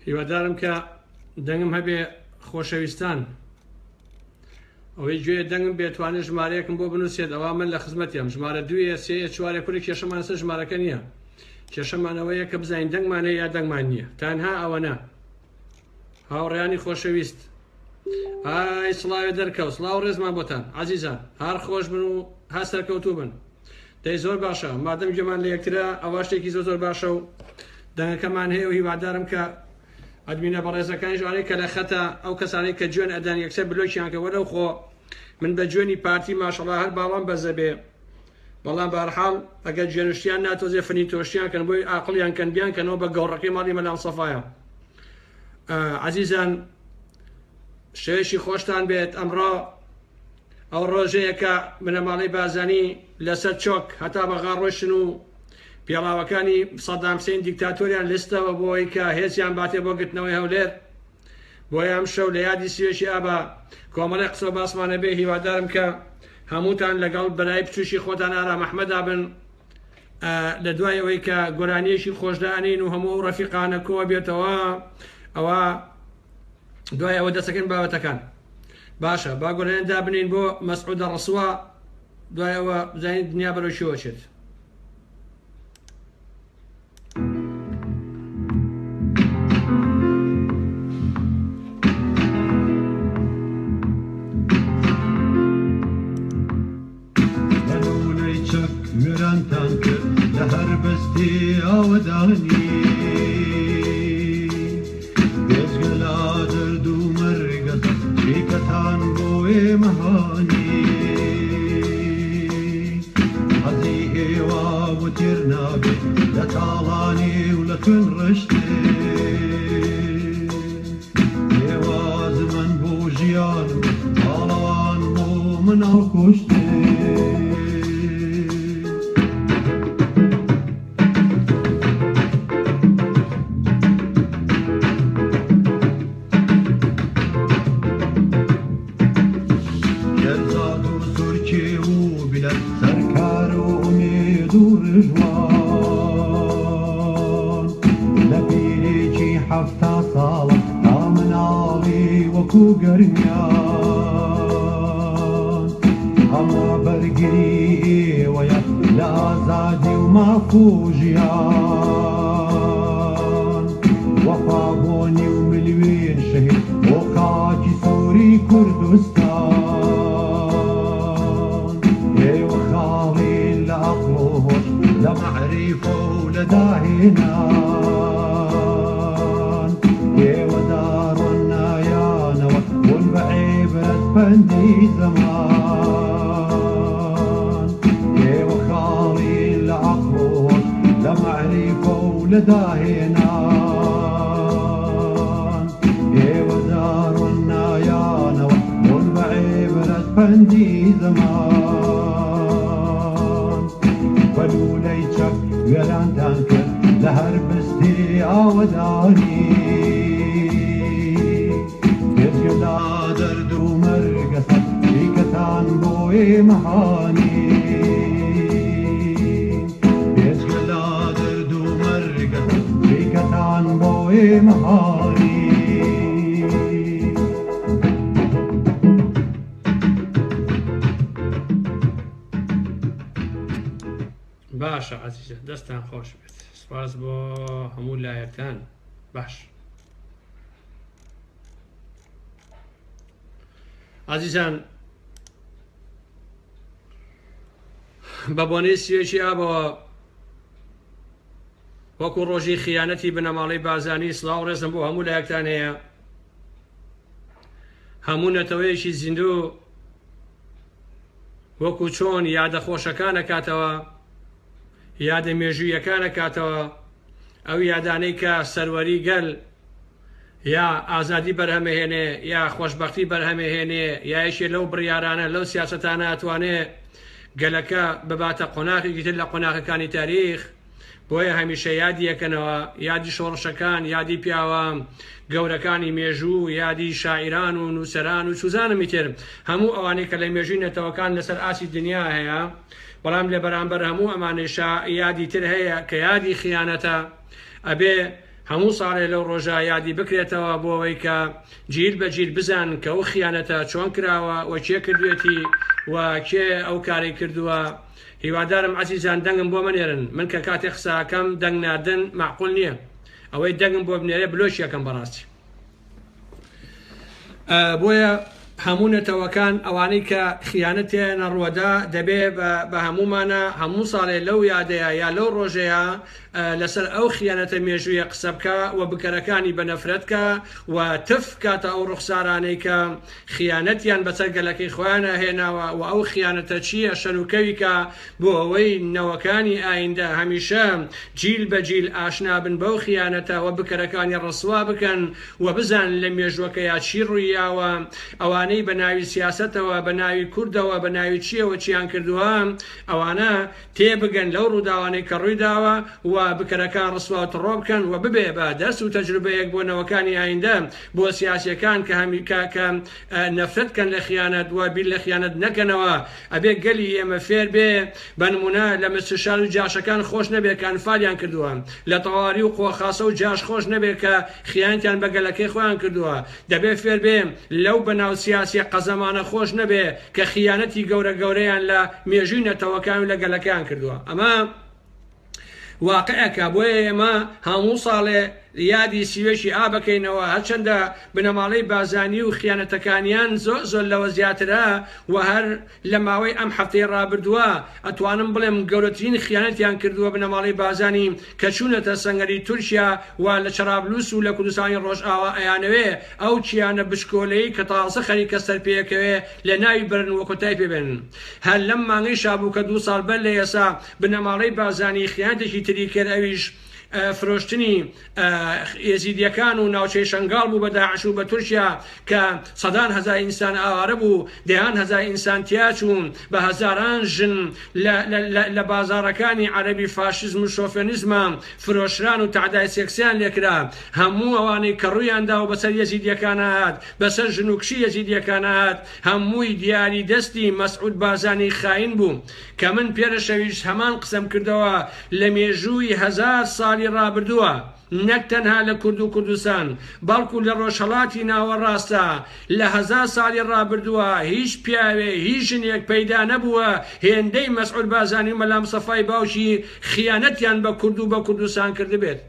هیوادارم کە دەنگم هەبێ خۆشەویستان ئەوەی گوێ دەنگم بێتوانێت ژمارەیەکم بۆ بنووسێت ئەوە من لە خزمەتیم ژمارە دوێ سێ چوارێ کوری کێشەمان سەر ژمارەکە نییە کێشەمانەوەیە کە بزانین دەنگمان هەیە یا دەنگمان نییە تەنها ئەوە نا هاوڕێیانی خۆشەویست ئای سڵاوێ دەرکەوت سڵاو ڕێزمان بۆتان عزیزان هەر خۆش بن و هەر سەرکەوتوو بن دەی زۆر باشە مادەم گوێمان لە یەکترە ئەوە شتێکی زۆر زۆر باشە و دەنگەکەمان هەیە و هیوادارم کە admin ە بەڕێزەکانیش ئەوانەی کە لە خەتە ئەو کەسانەی کە جوێن ئەدەن یەکسەر بلۆکیان کە وەرەو خۆ من بە جوێنی پارتی ماشەڵا هەر باڵام بەزەبێ بەڵام بارحاڵ ئەگەر جوێنشتیان ناتۆزێ فنی تۆشیان کەن بۆی ئاقڵیان کەن بیان کەنەوە بە گەوڕەکەی ماڵی مەلام سەفایە عزیزان شەوێکی خۆشتان بێت ئەمڕۆ ئەو ڕۆژەیە کە بنەماڵەی بارزانی لەسەر چۆک هەتا بەغا ڕۆشتن و پێڵاوەکانی سەدام حسین دیکتاتۆریان لستەوە بۆ ئەوەی کە هێزیان باتێ بۆ گرتنەوەی هەولێر. بۆیە ئەم شەو لە یادی سیوێکی ئابا کۆمەڵێک قسە و باسمان هەبێ، هیوادارم کە هەمووتان لەگەڵ برای بچووکی خۆتان ئارام ئەحمەدا بن. لە دوای ئەوەی کە گۆرانیەکی خۆش دائەنێین و هەموو ئەو ڕەفیقانە کۆ بێتەوە ئەوە دوای ئەوە دەسەکەن بابەتەکان باشە با گۆرانیان دابنین بۆ مەسعودە ڕسوا دوای ئەوە بزانین دنیا بەرەو کوێوە چێت. بەلوولەی چەک وێرانتان کرد لە هەر بەستی ئاوەدانی بێجگە لە دەرد و مەرگەزە چیکەتان بۆ ئێمە هانی حەزی ئێوە و تێر نابێ لە تاڵانی و لە خوێن ڕشتێ ئێوە زمن بۆ ژیان و پاڵەوان بۆ مناڵ کوشتێ. شێرزاد و سورکێ و بیلەر سەرکار و ئومێد و ڕژوان لە پیرێکی 70 ساڵە تا مناڵی وەکو گەرمیان ئەمە بەرگری ئێوەیە لە ئازادی و ماف و ژیان وەفا بۆ نیو ملیۆن شەهید بۆ خاکی سووری کوردستان ئێوە خاڵین لە ئەقڵ و هۆش لە مەعریفە و لە داهێنان ئێوە داڕۆن نایانەوە بوون بە عیبرەت پەندی زەمان ئێوە خاڵین لە عەقڵ و هۆش لە مەعریفە و لە داهێنان ئێوە داڕۆن نایانەوە بوون بە عیبرەت پەندی زەمان بە لوولەی چەک وێرانتان کرد لە هەر بستی ئاوەدانی بێجگە لە دەرد و مەرگەسەر چیکەتان بۆ ئێمە هانی بێجگە لە دەرد و مەرگەسەر چیکەتان بۆ ئێمە هانی. باشە عزیزە دەستان خۆش بێت سپاس بۆ هەموو لایەکتان باش ئازیزان بە بۆنەی سیەکی ئابەوە وەکو ڕۆژی خیانەتی بنەماڵەی بازانی سڵاو ڕێزم بۆ هەموو لایەکتان هەیە هەموو نەتەوەیەکی زیندوو وەکو چۆن یادە خۆشەکان ئەکاتەوە، یادە مێژوویەکان ئەکاتەوە، ئەو یادانەی کە سەروەری گەل یا ئازادی بەرهەمەهێنێ یا خۆشبەختی بەرهەمەهێنێ یا یەکێ لەو بڕیارانە لەو سیاسەتانە ئەتوانێ گەلەکە بباتە قۆناغێکی تر لە قۆناغەکانی تاریخ. بۆیە هەمیشە یادی ئەکەنەوە، یادی شۆڕشەکان، یادی پیاوە گەورەکانی مێژوو، یادی شاعیران و نووسەران و چوزانم ئیتر هەموو ئەوانەی کە لە مێژووی نەتەوەکان لەسەر ئاستی دنیا هەیە، بەڵام لە بەرامبەر هەموو ئەمانەیشا یادی تر هەیە کە یادی خیانەتە، ئەبێ. هەموو ساڵێ لەو ڕۆژە یادی بکرێتەوە بۆ ئەوەی کە جیل بە جیل بزانن کە ئەو خیانەتە چۆن کراوە و کێ کردوێتی و کێ ئەو کارەی کردووە. هیوادارم عەزیزان دەنگم بۆ مەنێرن، من کە کاتێ قسە ئەکەم دەنگ ناردن مەعقول نییە، ئەوەی دەنگم بۆ بنێرێ بلۆکی ئەکەم بەڕاستی. بۆیە هەموو نەتەوەکان ئەوانەی کە خیانەت تیایانە ڕوەدا دەبێ بە هەموومانە هەموو ساڵێ لەو یادەیە یا لەو ڕۆژەیە لەسەر ئەو خیانەتە مێژوویە قسە بکا و بکەرەکانی بە نەفرەت کا و تف کاتە ئەو ڕوخسارانەی کە خیانەتیان بەسەر گەلەکەی خۆیانا هێناوە و ئەو خیانەتە چییە شەنوکەوی کا بۆ ئەوەی نەوەکانی ئایندە هەمیشە جیل بە جیل ئاشنا بن بەو خیانەتە و بکەرەکانی ڕسوا بکەن و بزانن لە مێژوەکەیا چی ڕوویاوە ئەوانەی بە ناوی سیاسەتەوە بە ناوی کوردەوە بە ناوی چیەوە چیان کردووە ئەوانە تێبگەن لەو ڕووداوانەی کە ڕوویداوە و بکەرەکان ڕسوا و تڕۆ بکەن و ببێ بە دەرس و تەجروبەیەک بۆ نەوەکانی ئایندە بۆ سیاسیەکان کە هەمی کە کە نەفرەت کەن لە خیانەت و بیر لە خیانەت نەکەنەوە ئەبێ گەلی ئێمە فێر بێ بە نمونە لە مستشار و جاشەکان خۆش نەبێ کە ئەنفالیان کردووە لە تەواری و قۆخاسە و جاش خۆش نەبێ کە خیانەتیان بە گەلەکەی خۆیان کردووە دەبێ فێر بێ لەو بەناو سیاسیە قەزەمانە خۆش نەبێ کە خیانەتی گەورە گەورەیان لە مێژووی نەتەوەکان و لە گەلەکەیان کردووە ئەمە واقعێکە بۆیە ئێمە هەموو ساڵێ یادی سیوەکی ئا بەکەینەوە هەرچەندە بنەماڵەی بازانی و خیانەتەکانیان زۆر زۆر لەوە زیاترە و هەر لە ماوەی ئەم هەفتەی ڕابردووە ئەتوانم بڵێم گەورەترین خیانەتیان کردووە بنەماڵەی بازانی کە چوونەتە سەنگەری تورکیا و لە چەرابلوس و لە کوردستانی ڕۆژئاوا ئەیانەوێ ئەو کیانە بچکۆلەی کە تازە خەریکە سەرپێکەوێ لە ناوی بەرن و کۆتای پێ بێنن. هەر لەم مانگەیشا بوو کە دوو ساڵ بەر لە ئێسا بنەماڵەی بارزانی خیانەتێکی تری کرد ئەویش فرۆشتنی ئێزیدیەکان و ناوچەی شەنگاڵ بوو بە داعش و بە تورکیا کە سەدان هەزار ئینسان ئاوارە بوو دەیان هەزار ئینسان تیاچوون بە هەزاران ژن لە بازاڕەکانی عەرەبی فاشیزم و شۆفێنیزما فرۆشران و تەعدای سێکسیان لێکرا هەموو ئەوانەی کە ڕوویان دا و بەسەر یەزیدیەکانا هات بەسەر ژن و کچی یەزیدیەکانا هات هەمووی دیاری دەستی مەسعود بارزانی خاین بوو کە من پێرەشەویش هەمان قسەم کردەوە لە مێژووی هەزار ساڵی ڕابردووە نەک تەنها لە کورد و کوردستان بەڵکو لە ڕۆژهەڵاتی ناوەڕاستا لە هەزار ساڵی ڕابردووە هیچ پیاوێ هیچ ژنێک پەیدا نەبووە هێندەی مەسعود بارزانی و مەلا مستەفای باوکی خیانەتیان بە کورد و بە کوردستان کردبێت.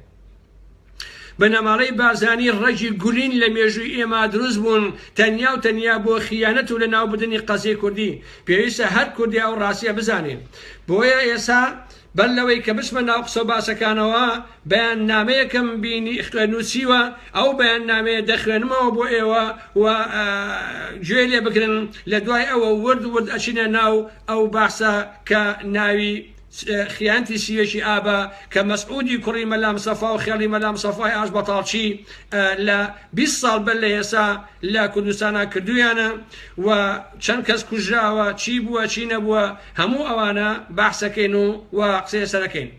بنەماڵەی بارزانی ڕەگی گولین لە مێژووی ئێمە دروست بوون تەنیا و تەنیا بۆ خیانەت و لەناوبردنی قەزیەی کوردی. پێویستە هەر کوردێ ئەو ڕاستیە بزانێ. بۆیە ئێسا بەر لەوەی کە بچمە ناو قسەو باسەکانەوە بەیاننامەیەکم بینی نووسیوە ئەو بەیاننامەیە دەخوێنمەوە بۆ ئێوە و گوێ لێ بگرن لە دوای ئەوە ورد ورد ئەچینە ناو ئەو باسە کە ناوی خیانەتی سیوەکی ئابە کە مەسعودی کوڕی مەلا مستەفا و خێڵی مەلا مستەفای ئاش بەتاڵچی لە 20 ساڵ بەر لە ئێسا لە کوردستانا کردویانە و چەند کەس کوژراوە چی بووە چی نەبووە هەموو ئەوانە بەحسەکەین و و قسەی سەرەکەین.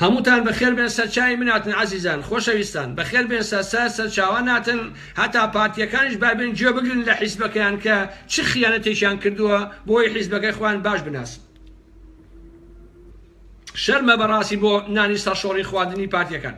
هەمووتان بەخێر بێن سەرچاوی من هاتن عەزیزان خۆشەویستان بەخێر بێن سەر سەر سەرچاوان هاتن هەتا پارتیەکانیش با بێن گوێ بگرن لە حیزبەکەیان کە چ خیانەتێکیان کردووە بۆی حیزبەکەی خۆیان باش بناسن شەرمە بەڕاستی بۆ نانی سەرشۆڕی خواردنی پارتیەکان.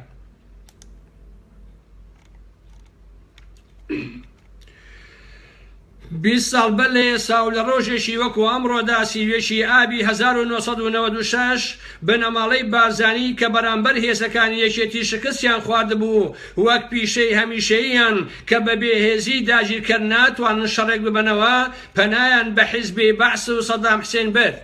20 ساڵ بەر لە ئێستا و لە ڕۆژێکی وەکو ئەمڕۆدا 31 ی ئابی 1996 بنەماڵەی بارزانی کە بەرامبەر هێزەکانی یەکێتی شکستیان خواردبوو وەک پیشەی هەمیشەییان کە بە بێهێزی داگیرکەر ناتوانن شەڕێک ببەنەوە پەنایان بە حیزبی بەعس و سەدام حسێن برد.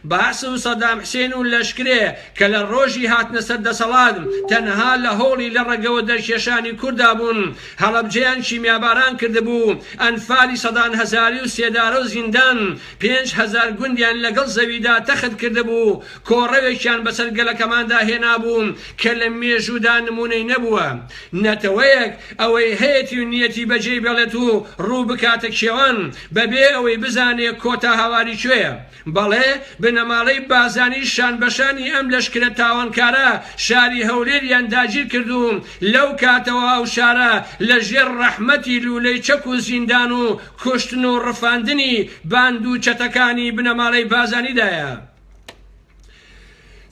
بەعس و سەدام حسێن و لەشکرێ کە لە ڕۆژی هاتنە سەر دەسەڵات تەنها لە هەوڵی لە ڕەگەوە دەرکێشانی کوردا بوون، هەڵەبجەیان کیمیاباران کردبوو، ئەنفالی سەدان هەزاری و سێدارە و زیندان، 5000 گوندیان لەگەڵ زەویدا تەخت کردبوو، کۆڕەوێکیان بەسەر گەلەکەماندا هێنابوو کە لە مێژوودا نموونەی نەبووە. نەتەوەیەک ئەوەی هەیەتی و نیەتی بەجێی بێڵێت و ڕوو بکاتە کێوان بەبێ ئەوەی بزانێ کۆتا هاواری کوێیە. بەڵێ بنەماڵەی بارزانی شانبەشانی ئەم لەشکرە تاوانکارە شاری هەولێریان داگیر کرد و لەو کاتەوە ئەو شارە لە ژێر ڕەحمەتی لوولەی چەک و زیندان و کوشتن و ڕفاندنی باند و چەتەکانی بنەماڵەی بارزانیدایە.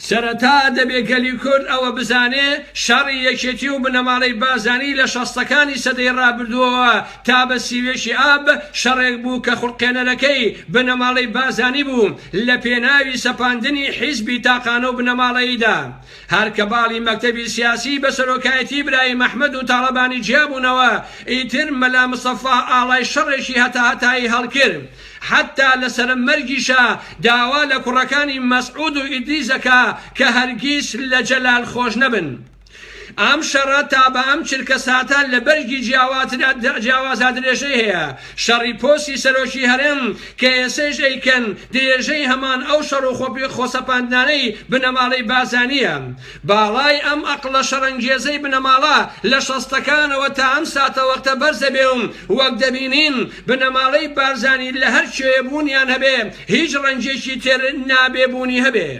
سەرەتا دەبێ گەلی کورد ئەوە بزانێ شەڕی یەکێتی و بنەماڵەی بارزانی لە شەستەکانی سەدەی ڕابردووەوە تا بە سیوێکی ئاب شەڕێک بوو کە خوڵقێنەرەکەی بنەماڵەی بارزانی بوو لە پێناوی سەپاندنی حیزبی تاقانە و بنەماڵەییدا. هەر کە باڵی مەکتەبی سیاسی بە سەرۆکایەتی برایم ئەحمەد و تاڵەبانی جیابوونەوە ئیتر مەلا مستەفا ئاڵای شەڕێکی هەتاهەتایی هەڵکرد. حەتتا لە سەرە مەرگیشا داوا لە کوڕەکانی مەسعود و ئیدریس ئەکا کە هەرگیز لە جەلال خۆش نەبن. ئەم شەڕە تا بە ئەم چرکە ساتە لە بەرگی جیاوازا درێژەی هەیە. شەڕی پۆستی سەرۆکی هەرێم کە ئێسەیش ئەیکەن درێژەی هەمان ئەو شەڕ و خۆسەپاندنانەی بنەماڵەی بارزانییە. باڵای ئەم ئەقڵە شەڕەنگێزەی بنەماڵە لە شەستەکانەوە تا ئەم ساتەوەختە بەرزەبێ و وەک دەبینین بنەماڵەی بارزانی لە هەر کوێ بوونیان هەبێ هیچ ڕەنگێکی تر نابێ بوونی هەبێ.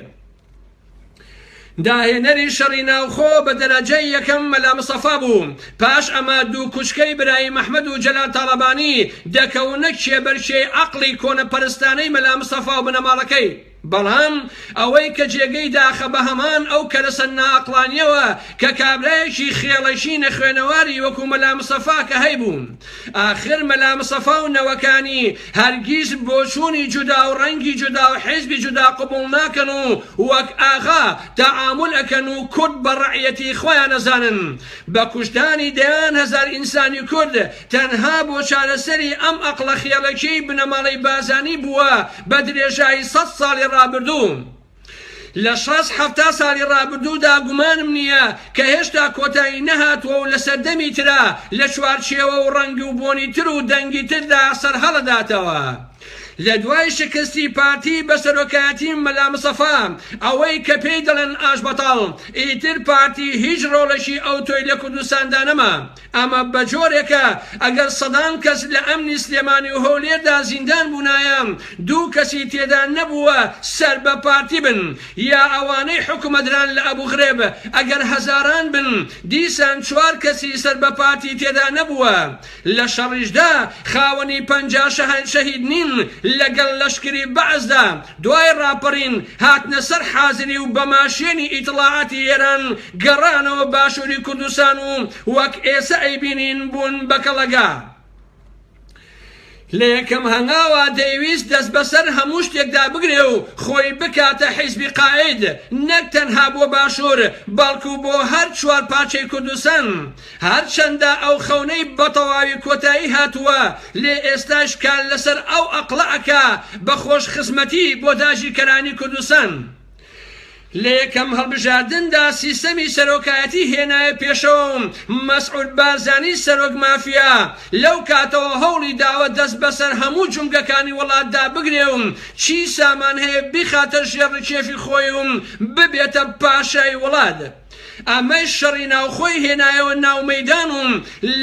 داهێنەری شەڕی ناوخۆ بە دەرەجەی یەکەم مەلا مستەفا بوو، پاش ئەمە دوو کوچکەی برایم ئەحمەد و جەلال تاڵەبانی دەکەونە کێبەرکێی عەقڵی کۆنەپەرستانەی مەلا مستەفا و بنەماڵەکەی. بەڵام ئەوەی کە جێگەی داخە بە هەمان ئەو کەرەسە نائەقڵانیەوە کە کابرایەکی خێڵەکی نەخوێنەواری وەکو مەلا مستەفا کە هەیبوو. ئاخر مەلا مستەفا و نەوەکانی هەرگیز بۆچوونی جودا و ڕەنگی جودا و حیزبی جودا قبوڵ ناکەن و وەک ئاغا تەعامول ئەکەن و کورد بە ڕەعیەتی خۆیان ئەزانن. بە کوشتدانی دەیان هەزار ئینسانی کورد تەنها بۆ چارەسەری ئەم ئەقڵە خێڵەکیەی بنەماڵەی بارزانی بووە بە درێژایی سەد ساڵی ڕابردوو. لە شەست حەفتا ساڵی ڕابردوودا گومانم نییە کە هێشتا کۆتایی نەهاتووە و لە سەردەمی ترا لە چوارچێوە و ڕەنگ و بۆنی تر و دەنگی تردا سەرهەڵەداتەوە. لە دوای شکستی پارتی بە سەرۆکایەتی مەلا مستەفا، ئەوەی کە پێی دەڵێن ئاشبەتاڵ، ئیتر پارتی هیچ ڕۆڵێکی ئەوتۆی لە کوردستاندا نەما. ئەمە بە جۆرێکە ئەگەر سەدان کەس لە ئەمنی سلێمانی و هەولێردا زیندان بوونایە دوو کەسی تێدا نەبووە سەر بە پارتی بن یا ئەوانەی حوکمەدران لە ئەبوغرێب ئەگەر هەزاران بن دیسان چوار کەسی سەر بە پارتی تێدا نەبووە لە شەڕیشدا خاوەنی 50 شەهید نین لەگەڵ لەشکری بەعسدا دوای ڕاپەڕین هاتنە سەر حازری و بە ماشێنی ئیتڵاعاتی ئێران گەڕانەوە باشووری کوردستان و وەک ئێسە ئەیبینین بوون بە کەڵەگا. لە یەکەم هەنگاوا دەیویست دەست بەسەر هەموو شتێکدا بگرێ و خۆی بکاتە حیزبی قائید نەک تەنها بۆ باشوور بەڵکو بۆ هەر چوار پارچەی کوردستان. هەرچەندە ئەو خەونەی بەتەواوی کۆتایی هاتووە، لێ ئێستاش کار لەسەر ئەو ئەقڵە ئەکا بە خۆش خزمەتی بۆ داگیرکەرانی کوردستان. لە یەکەم هەڵبژاردندا سیستەمی سەرۆکایەتی هێنایە پێشەوە و مەسعود بارزانی سەرۆک مافیا لەو کاتەوە هەوڵی داوە دەست بەسەر هەموو جومگەکانی وڵاتدا بگرێ و چی سامان هەیە بیخاتە ژێر ڕکێفی خۆی و ببێتە پاشای وڵات. ئەمەش شەڕی ناوخۆی هێنایەوە ناو مەیدان و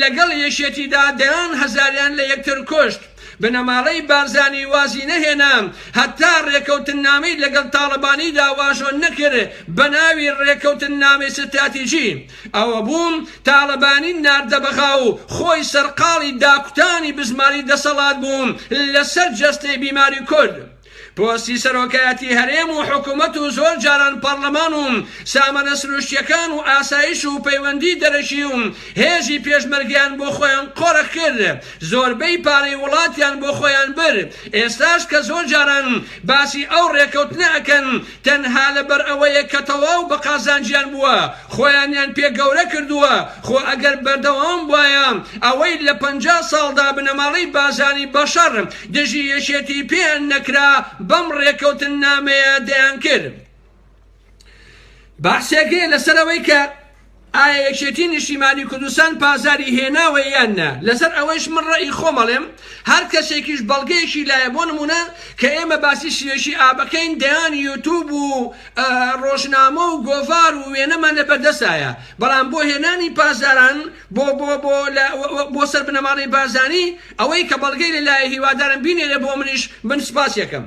لەگەڵ یەکێتیدا دەیان هەزاریان لە یەکتر کوشت. بنەماڵەی بارزانی وازی نەهێنا هەتا ڕێکەوتننامەی لەگەڵ تاڵەبانیدا واژۆ نەکرد بەناوی ڕێکەوتننامەی ستراتیجی. ئەوەبوو تاڵەبانی ناردە بەغا و خۆی سەرقاڵی داکوتانی بزماری دەسەڵات بوو لەسەر جەستەی بیماری کورد. پۆستی سەرۆکایەتی هەرێم و حکومەت و زۆر جاران پەڕلەمان و سامانە سروشتیەکان و ئاسایش و پەیوەندی دەرەکی و هێزی پێشمەرگەیان بۆ خۆیان قۆرخ کرد، زۆربەی پارەی وڵاتیان بۆ خۆیان برد، ئێستاش کە زۆر جاران باسی ئەو ڕێکەوتنە ئەکەن تەنها لەبەر ئەوەیە کە تەواو بە قازانجیان بووە خۆیانیان پێ گەورە کردووە، خۆ ئەگەر بەردەوام بوایە ئەوەی لە 50 ساڵدا بنەماڵەی بارزانی بەشەڕ دژی یەکێتی پێیان نەکرا بەم ڕێکەوتننامەیە دەیانکرد. بەحسێک هەیە لەسەر ئەوەی کە ئایا یەکێتی نیشتیمانی کوردستان پازاری هێناوە یان نا، لەسەر ئەوەیش من ڕەئی خۆم ئەڵێم، هەر کەسێکیش بەڵگەیەکی لایە بۆ نمونە کە ئێمە باسی سیەکی ئابەکەین دەیان یوتوب و ڕۆژنامە و گۆڤار و وێنەمان لە بەردەستایە، بەڵام بۆ هێنانی پاسداران بۆ بۆ بۆ لە بۆ سەر بنەماڵەی بارزانی ئەوەی کە بەڵگەی لە لایە هیوادارم بینێرێ بۆ منیش من سپاسیەکەم.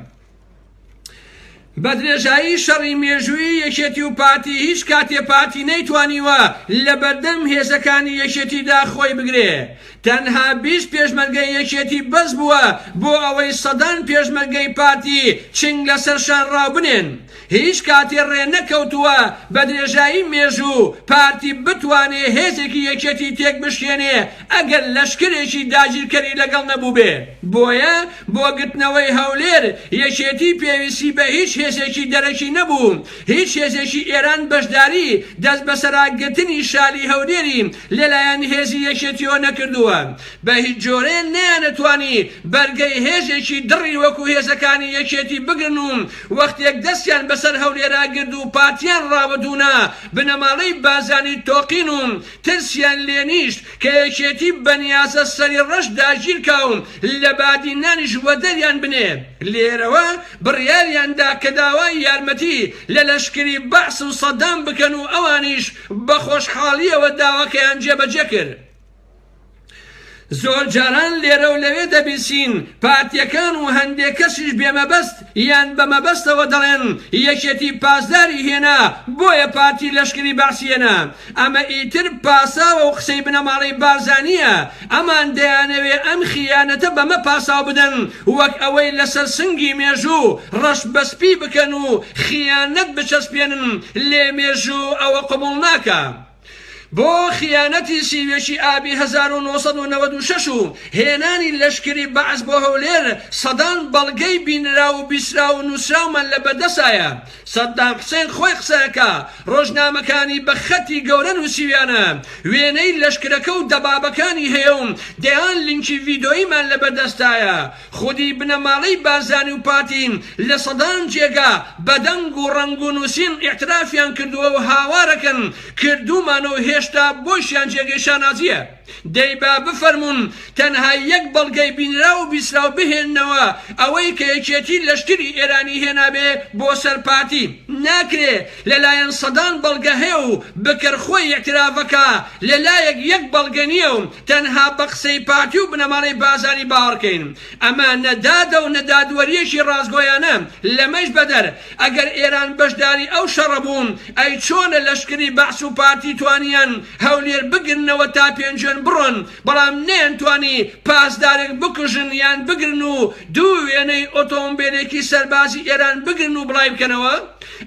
بە درێژایی شەڕی مێژوویی یەکێتی و پارتی هیچ کاتێ پارتی نەیتوانیوە لەبەردەم هێزەکانی یەکێتیدا خۆی بگرێ. تەنها 20 پێشمەرگەی یەکێتی بەس بووە بۆ ئەوەی سەدان پێشمەرگەی پارتی چنگ لەسەر شان ڕاوبنێن. هیچ کاتێ ڕێ نەکەوتووە بە درێژایی مێژوو پارتی بتوانێ هێزێکی یەکێتی تێک بشکێنێ ئەگەر لەشکرێکی داگیرکەری لەگەڵ نەبووبێ. بۆیە بۆ گرتنەوەی هەولێر یەکێتی پێویستی بە هیچ هێزێکی دەرەکی نەبوو، هیچ هێزێکی ئێران بەشداری دەست بەسەرا گرتنی شاری هەولێری لەلایەن هێزی یەکێتیەوە نەکردووە. بە هیچ جۆرێ نەیانەتوانی بەرگەی هێزێکی دڕی وەکو هێزەکانی یەکێتی بگرن و وەختێک دەستیان بەسەر هەولێرا گرت و پارتیان ڕاوەدوونا بنەماڵەی بارزانی تۆقین و ترسیان لێنیشت کە یەکێتی بەنیازە سەری ڕەش داگیرکا و لە بادینانیش وەدەریان بنێ، لێرەوە بڕیاریان دا کە داوای یارمەتی لە لەشکری بەعس و سەدام بکەن و ئەوانیش بە خۆشحاڵیەوە داواکەیان جێبەجێ کرد. زۆر جاران لێرە و لەوێ دەبیسین پارتیەکان و هەندێ کەسیش بێ مەبەست یان بە مەبەستەوە دەڵێن یەکێتی پاسداری هێنا بۆیە پارتی لەشکری بەعسی هێنا ئەمە ئیتر پاساوە و قسەی بنەماڵەی بارزانیە ئەمان دەیانەوێ ئەم خیانەتە بەمە پاساو بدەن وەک ئەوەی لەسەر سنگی مێژوو ڕەش بەسپی بکەن و خیانەت بچەسپێنن لێ مێژوو ئەوە قبوڵ ناکا. بۆ خیانەتی سیوێکی ئابی 1996 و هێنانی لەشکری بەعس بۆ هەولێر سەدان بەڵگەی بینراو و بیسراو و نووسراومان لە بەردەسایە. سەدام حسێن خۆی قسەکا، ڕۆژنامەکانی بە خەتی گەورە نووسیویانە، وێنەی لەشکرەکە و دەبابەکانی هەیە و دەیان لینکی ڤیدۆییمان لە بەردەستایە. خودی بنەماڵەی بارزانی و پارتی لە سەدان جێگا بە دەنگ و ڕەنگ و نووسین ئیعترافیان کردووە و هاوارەکەن کردوومانە و هێشتا بۆیشیان جێگەی شانازییە. دەی با بفەرموون تەنها یەک بەڵگەی بینراو و بیستراو بهێننەوە ئەوەی کە یەکێتی لەشکری ئێرانی هێنابێ بۆ سەر پارتی. ناکرێ لەلایەن سەدان بەڵگە هەیە و بکەر خۆی ئیعترافەکا لەلایەک یەک بەڵگە نییە و تەنها بە قسەی پارتی و بنەماڵەی بازاری باوەڕکەین ئەمە نە دادە و نە دادوەریەکی ڕاستگۆیانە، لەمەیش بەدەر ئەگەر ئێران بەشداری ئەو شەڕە بوو ئەی چۆنە لەشکری بەعس و پارتی توانیان هەولێر بگرنەوە تا پێنجوێن بڕۆن بەڵام نەیانتوانی پاسدارێک بکوژن یان بگرن و دوو وێنەی ئۆتۆمبێلێکی سەربازی ئێران بگرن و بڵای بکەنەوە؟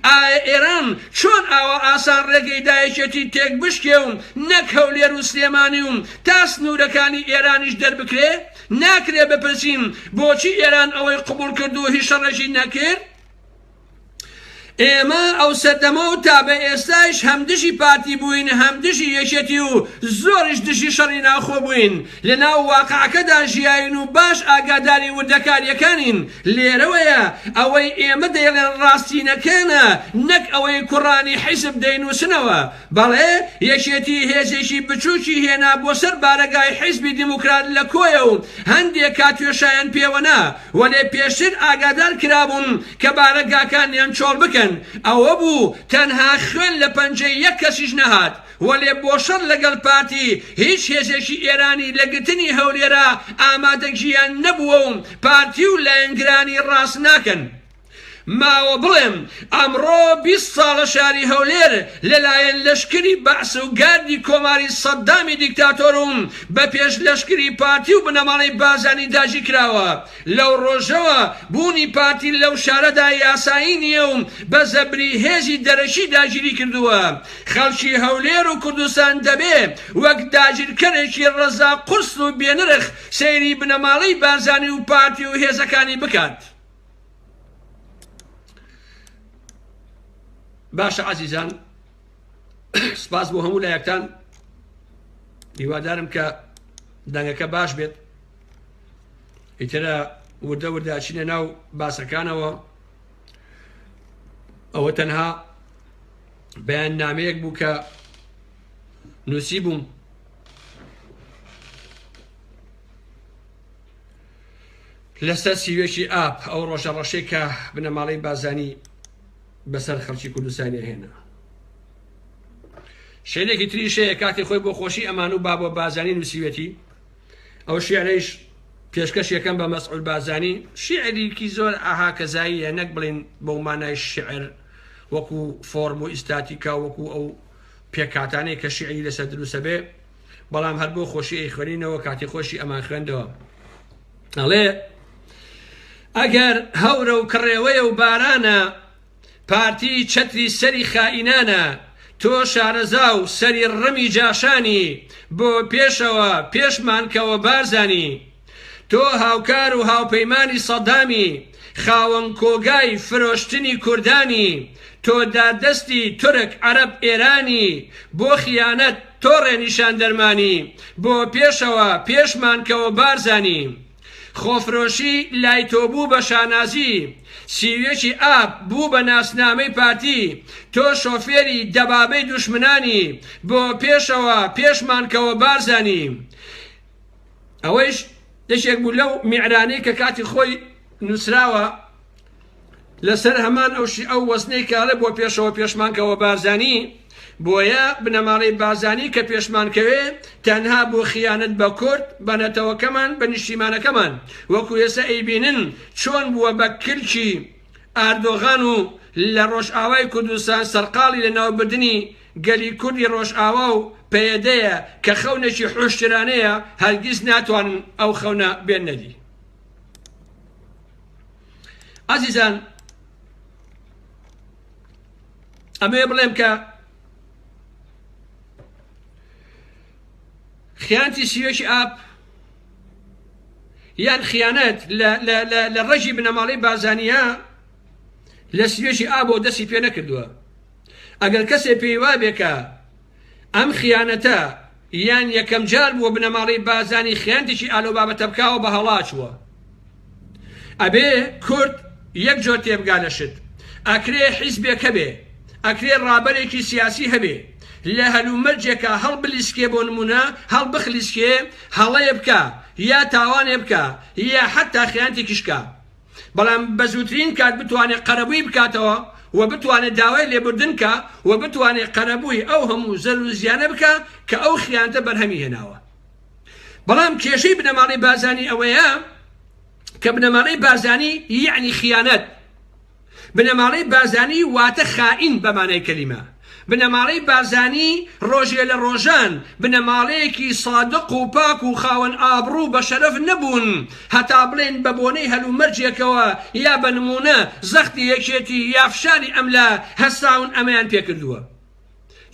ئایا ئێران چۆن ئاوا ئاسان ڕێگەی دا یەکێتی تێکبشکێ و نەک هەولێر و سلێمانی و تا سنوورەکانی ئێرانیش دەربکرێ؟ ناکرێ بپرسین بۆچی ئێران ئەوەی قبوڵ کرد و هیچ شەڕێکی نەکرد؟ ئێمە ئەو سەردەمە و تا بە ئێستایش هەم دژی پارتی بووین هەم دژی یەکێتی و زۆریش دژی شەڕی ناوخۆ بووین، لەناو واقعەکەدا ژیاین و باش ئاگاداری وردەکارییەکانین، لێرەوەیە ئەوەی ئێمە دەیڵێن ڕاستینەکانە نەک ئەوەی کوڕانی حیزب دەینووسنەوە. بەڵێ یەکێتی هێزێکی بچووکی هێنا بۆ سەر بارەگای حیزبی دیموکرات لە کۆیە و هەندێ کاتیۆشایان پێوەنا، وەلێ پێشتر ئاگادار کرابوون کە بارەگاکانیان چۆڵ بکەن، ئەوە بوو تەنها خوێن لە پەنجەی یەک کەسیش نەهات، وەلێ بۆ شەڕ لەگەڵ پارتی هیچ هێزێکی ئێرانی لە گرتنی هەولێرا ئامادەگییان نەبووە و پارتی و لایەنگرانی ڕاست ناکەن. ماوە بڵێم ئەمڕۆ 20 ساڵە شاری هەولێر لەلایەن لەشکری بەعس و گاردی کۆماری سەدامی دیکتاتۆر و بە پێش لەشکری پارتی و بنەماڵەی بارزانی داگیرکراوە. لەو ڕۆژەوە بوونی پارتی لەو شارەدا یاسایی نییە و بە زەبری هێزی دەرەکی داگیری کردووە. خەڵکی هەولێر و کوردستان دەبێ وەک داگیرکەرێکی ڕەزا قورس و بێنرخ سەیری بنەماڵەی بارزانی و پارتی و هێزەکانی بکات. باشە عەزیزان سپاس بۆ هەموو لایەکتان هیوادارم کە دەنگەکە باش بێت ئیترە وردە وردە ئەچینە ناو باسەکانەوە ئەوە تەنها بەیان نامەیەک بوو کە نووسی بووم لەسەر سیوێکی ئاب ئەو ڕۆژە ڕەشەی کە بنەماڵەی بازانی بەسەر خەڵکی کوردستانی هێنا شێنێکی تریش هەیە کاتی خۆی بۆ خۆشی ئەمان و بابۆ بازانی نووسیوێتی ئەو شعرەیش. پێشکەش یەکەم بە مەسعود بارزانی شیعریکی زۆر ئاهاکەزاییە نەک بڵین بەو مانای شیعر وەکو فۆرم و ئیستاتیکا وەکو ئەو پێکهاتانەی کە شیعری لەسەر دروستە بێ بەڵام هەر بۆ خۆشی ئەیخوێنینەوە کاتی خۆشی ئەمان خوێندەوە ئەڵێ ئەگەر هەورە و کڕێوەیە و بارانە پارتی چەتری سەری خائینانە تۆ شارەزا و سەری ڕمی جاشانی بۆ پێشەوە پێشمان کەوە بارزانی تۆ هاوکار و هاوپەیمانی سەدامی خاوەن کۆگای فرۆشتنی کوردانی تۆ داردەستی تورک عەرەب ئێرانی بۆ خیانەت تۆ ڕێنیشاندەرمانی بۆ پێشەوە پێشمان کەوە بارزانی خۆفرۆشی لای تۆ بوو بە شانازی، سیویەکی ئاب بوو بە ناسنامەی پارتی، تۆ شۆفێری دەبابەی دوشمنانی، بۆ پێشەوە پێشمان کەوە بارزانی. ئەوەیش یەکێک بوو لەو میعرانەی کە کاتی خۆی نووسراوە لەسەر هەمان ئەو شی ئەو وەزنەی کە ئەڵێ بۆ پێشەوە پێشمان کەوە بارزانی، بۆیە بنەماڵەی بارزانی کە پێشمان کەوێ تەنها بۆ خیانەت بە کورد، بە نەتەوەکەمان، بە نیشتیمانەکەمان، وەکو ئێستا ئەیبینن چۆن بووە بە کلکی ئاردۆغان و لە ڕۆژئاوای کوردستان سەرقاڵی لەناوبردنی گەلی کوردی ڕۆژئاوا و پەیەدەیە کە خەونێکی حوشترانەیە هەرگیز ناتوانن ئەو خەونە بێننەدی. ئازیزان ئەمەیە بڵێم کە خیانتی سیوەکی ئاپ یان خیانەت لە ڕەژی بنەماڵەی بازانیە لە سوێکی ئابۆ دەستی پێ نەکردووە ئەگەر کەسێ پێی وابێ کە ئەم خیانەتە یان یەکەم جار بووە بنەماڵەی بارزانی خیانتێکی ئالۆ بابەتە بکاوە بە هەڵا چووە. ئەبێ کورد یەک جۆر تێبگا لە شت. ئەکرێ حیزبێک هەبێ، ئەکرێ ڕابەرێکی سیاسی هەبێ لە هەلومەرجێکا هەڵبلیسکێ بۆ نموونە هەڵبخلیسکێ هەڵەیە بکا یا تاوانێ بکا یا حەتتا خیانتێکیش کا. بەڵام بە زووترین کات بتوانێت قەرەبووی بکاتەوە و بتوانێت داوای لێبوردن کا و بتوانێت قەرەبووی ئەو هەموو زەرر و زیانە بکا کە ئەو خیانەتە بەرهەمی هێناوە. بەڵام کێشەی بنەماڵەی بارزانی ئەوەیە کە بنەماڵەی بارزانی یەعنی خیانەت، بنەماڵەی بارزانی واتە خائین بە مانای کەلیمە. بنەماڵەی بارزانی ڕۆژێ لە ڕۆژان بنەماڵەیەکی سادق و پاک و خاوەن ئابڕوو و بەشەرەف نەبوون هەتا بڵێن بە بۆنەی هەلومەرجێکەوە یا بە نموونە زەختی یەکێتی یا فشاری ئەملا هەستاون ئەمەیان پێکردووە.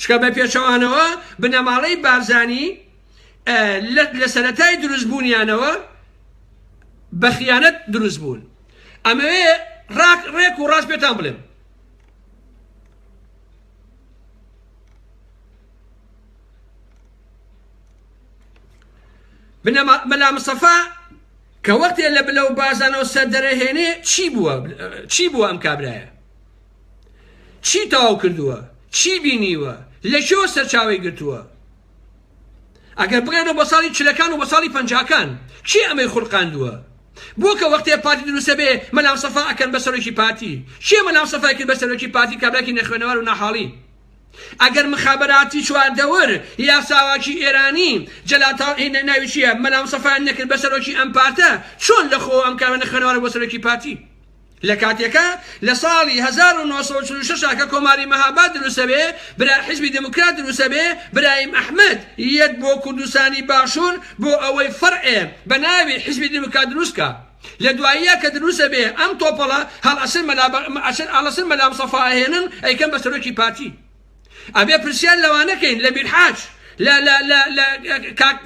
چونکە بە پێچەوانەوە بنەماڵەی بارزانی لە سەرەتای دروستبوونیانەوە بە خیانەت دروست بوون. ئەمەوێ ڕاک ڕێک و ڕاست پێتان بڵێم. بنەما مەلا مستەفا کە وەختێ لە بلە و بازانەوە سەر دەرەهێنێ چی بووە چی بووە ئەم کابرایە چی تەواو کردووە چی بینیوە لە کوێوە سەرچاوەی گرتووە ئەگەر بگەڕێنەوە بۆ ساڵی چلەکان و بۆ ساڵی پەنجاکان کێ ئەمەی خولقاندووە؟ بۆ کە وەختێ پارتی دروستە بێ مەلا مستەفا ئەکەن بە سەرۆکی پارتی کێ مەلا مستەفای کرد بە سەرۆکی پارتی کابراکی نەخوێنەوار و ناحاڵی ئەگەر مخابراتی چواردەور یا ساواکی ئێرانی جەلال ناوی چییە مەلا مستەفایان نەکرد بە سەرۆکی ئەم پارتە چۆن لە خۆ ئەم کارە نەخوێنەوارە بۆ سەرۆکی پارتی لە کاتێکا لە ساڵی 1946 کە کۆماری مەهاباد دروستەبێ برا حیزبی دێموکرات دروستەبێ برایم ئەحمەد یەت بۆ کوردستانی باشوور بۆ ئەوەی فەرعێ بە ناوی حیزبی دێموکرات دروست کا لە دواییا کە دروستەبێ ئەم تۆپەڵە هەڵئەسن مەلا ئەڵەسن مەلا مستەفا ئەهێنن ئەیکەن بە سەرۆکی پارتی. ئەبێ پرسیار لەوانە کەین لە بیرحاج لە لە لە لە کاک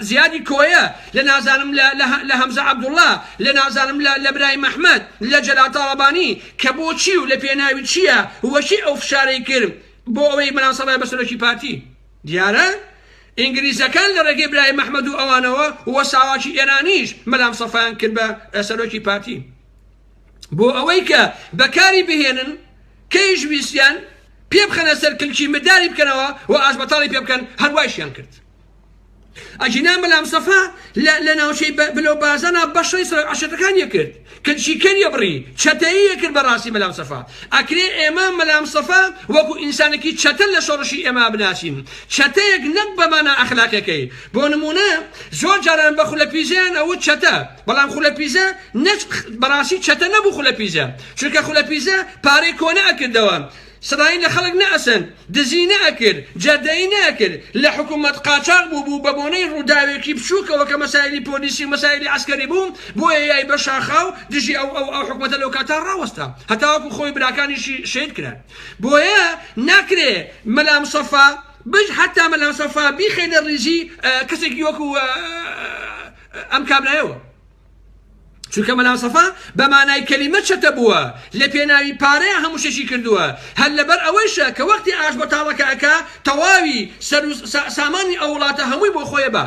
زیادی کۆیە لە نازانم لە لە لە هەمزە عەبدوڵڵا لە نازانم لە لە برایم ئەحمەد لە جەلال تاڵەبانی کە بۆچی و لە پێناوی چییە وەکی ئەو فشارەی کرد بۆ ئەوەی مەلام سەڵای بە سەرۆکی پارتی دیارە ئینگلیزەکان لە ڕێگەی برایم ئەحمەد و ئەوانەوە و ساواکی ئێرانیش مەلام سەفایان کرد بە سەرۆکی پارتی بۆ ئەوەی کە بەکاری بهێنن کەیش ویستیان پێ بخەنە سەر کلکی مداری بکەنەوە و ئاشبەتاڵی پێ بکەن هەر وایشیان کرد. ئەگینا مەلا مستەفا لە لە ناوچەی بلۆ بازانا بەشەی سەرۆک عەشیرەتەکانی ئەکرد کلکی کەری ئەبڕی چەتەیی ئەکرد بەڕاستی مەلا مستەفا ئەکرێ ئێمە مەلا مستەفا وەکو ئینسانێکی چەتە لە شۆڕشی ئێمە بناسین چەتەیەک نەک بە مانا ئەخلاقیەکەی بۆ نمونە زۆر جاران بە خولە پیزەیان ئەوت چەتە بەڵام خولە پیزە نەک بەڕاستی چەتە نەبوو خولە پیزە چونکە خولە پیزە پارەی کۆنە ئەکردەوە سڕایی لە خەڵک نەئەسەند، دزی نەئەکرد، جەردەیی نەئەکرد، لە حکوومەت قاچاغ بووبوو، بە بۆنەی ڕووداوێکی بچووکەوە کە مەسایلی پۆلیسی و مەسایلی عەسکەری بوو، بۆیە یای بە شاخاو دژی ئەو ئەو ئەو حکومەتە لەو کاتە ڕاوەستا، هەتاوەکوو خۆی براکانیشی شەهید کران. بۆیە ناکرێ مەلا مستەفا بج حەتا مەلا مستەفا بیخەینە ڕیزی کەسێکی وەکوو ئەم کابرایەوە. چونکە مەلا مستەفا بە مانای کەلیمە چەتە بووە، لە پێناوی پارەیا هەموو شتێکی کردووە، هەر لەبەر ئەوەیشە کە وەختی ئاش بەتاڵەکە ئەکا تەواوی سەر و سامانی ئەو وڵاتە هەمووی بۆ خۆی ئەبا.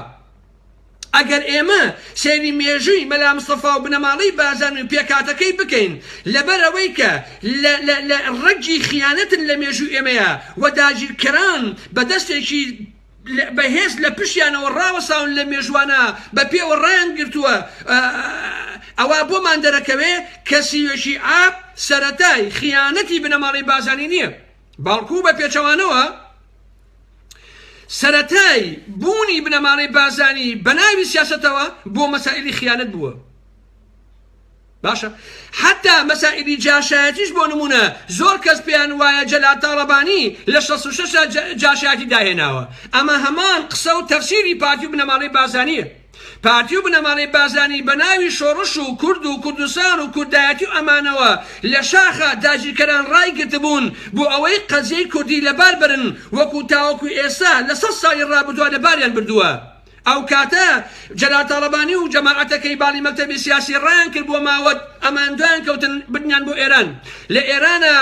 ئەگەر ئێمە سەیری مێژووی مەلا مستەفا و بنەماڵەی بارزانی و پێکهاتەکەی بکەین لەبەر ئەوەی کە لە لە لە ڕەگی خیانەتن لە مێژووی ئێمەیا و داگیرکەران بە دەستێکی بەهێز لە پشتیانەوە ڕاوەساون لە مێژوانە بە پێوە ڕایان گرتووە ئەوا بۆمان دەرەکەوێ کە سیوێکی ئاب سەرەتای خیانەتی بنەماڵەی بازانی نییە بەڵکو بە پێچەوانەوە سەرەتای بوونی بنەماڵەی بازانی بە ناوی سیاسەتەوە بۆ مەسائلی خیانەت بووە. باشە حەتا مەسائیلی جاشایەتیش بۆ نمونە زۆر کەس پێیان وایە جەلال تاڵەبانی لە 66 جاشایەتی داهێناوە ئەمە هەمان قسە و تەفسیری پارتی و بنەماڵەی بارزانیە پارتی و بنەماڵەی بارزانی بە ناوی شۆڕش و کورد و کوردستان و کوردایەتی و ئەمانەوە لە شاخە داگیرکەران ڕایگرتبوون بۆ ئەوەی قەزیەی کوردی لەبار بەرن وەکو تاوەکو ئێستا لە سەد ساڵی ڕابردووە لەباریان بردووە. ئەو کاتە جەلال تاڵەبانی و جەماعەتەکەی باڵی مەکتەبی سیاسی ڕایان کرد بۆ ماوەت، ئەمان دوایان کەوتن بردنیان بۆ ئێران. لە ئێرانە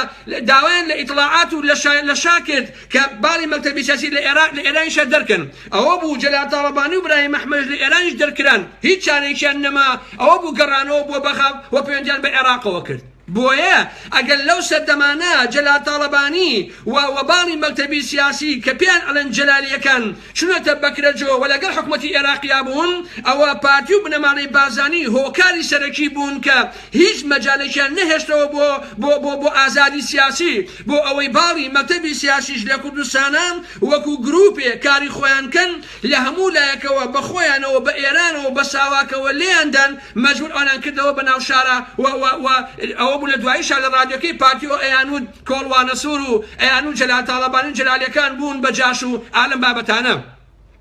داوایان لە ئیتڵاعات و لە شا کرد کە باڵی مەکتەبی سیاسی لە ئێراق لە ئێرانیشا دەرکەن. ئەوە بوو جەلال تاڵەبانی و برایم ئەحمەدش لە ئێرانیش دەرکران. هیچ چارەیەکیان نەما، ئەوە بوو گەڕانەوە بۆ بەغا و پەیوەندیان بە عێراقەوە کرد. بۆیە ئەگەر لەو سەردەمانە جەلال تاڵەبانی و و باڵی مەکتەبی سیاسی کە پێیان ئەڵێن جەلالیەکان چونەتە بەکرەجۆ و لەگەڵ حکومەتی ئێراقیا بوون ئەوە پارتی و بنەماڵەی بارزانی هۆکاری سەرەکی بوون کە هیچ مەجالێکیان نەهێشتەوە بۆ بۆ بۆ بۆ ئازادی سیاسی بۆ ئەوەی باڵی مەکتەبی سیاسیش لە کوردستانا وەکو گروپێ کاری خۆیان کەن لە هەموو لایەکەوە بە خۆیانەوە بە ئێرانەوە بە ساواکەوە لێیان دان مەجبور ئەوانیان کردەوە بە ناو شارا و و و ئەوە بوو لە دواییشا لە ڕادیۆکەی پارتیەوە ئەیانوت کۆڵوانەسوور و ئەیانوت جەلال تاڵەبانی و جەلالیەکان بوون بە جاش و ئا لەم بابەتانە.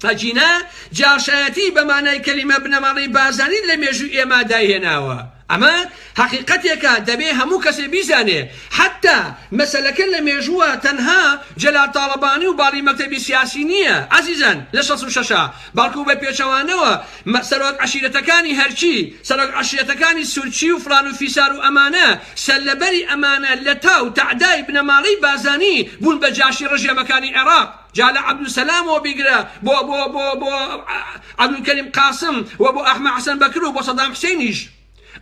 ئەگینا جاشایەتی بە مانای کەلیمە بنەماڵەی بارزانی لە مێژووی ئێمە دایهێناوە. ئەمە هەقیقەتێکە دەبێ هەموو کەسێ بیزانێ. حەتتا مەسەلەکە لە مێژووە تەنها جەلال تاڵەبانی و باڵی مەکتەبی سیاسی نییە عەزیزان لە 66 بەڵکو بە پێچەوانەوە سەرۆک عەشیرەتەکانی هەرچی سەرۆک عەشیرەتەکانی سورچی و فڵان و فیسار و ئەمانە سەرلەبەری ئەمانە لە تاو تەعدای بنەماڵەی بارزانی بوون بە جاشی ڕژێمەکانی عێراق جا لە عەبدولسەلامەوە بیگرە بۆ بۆ بۆ بۆ عەبدولکەریم قاسم و بۆ ئەحمە حەسەن بەکر و بۆ سەدام حسێنیش.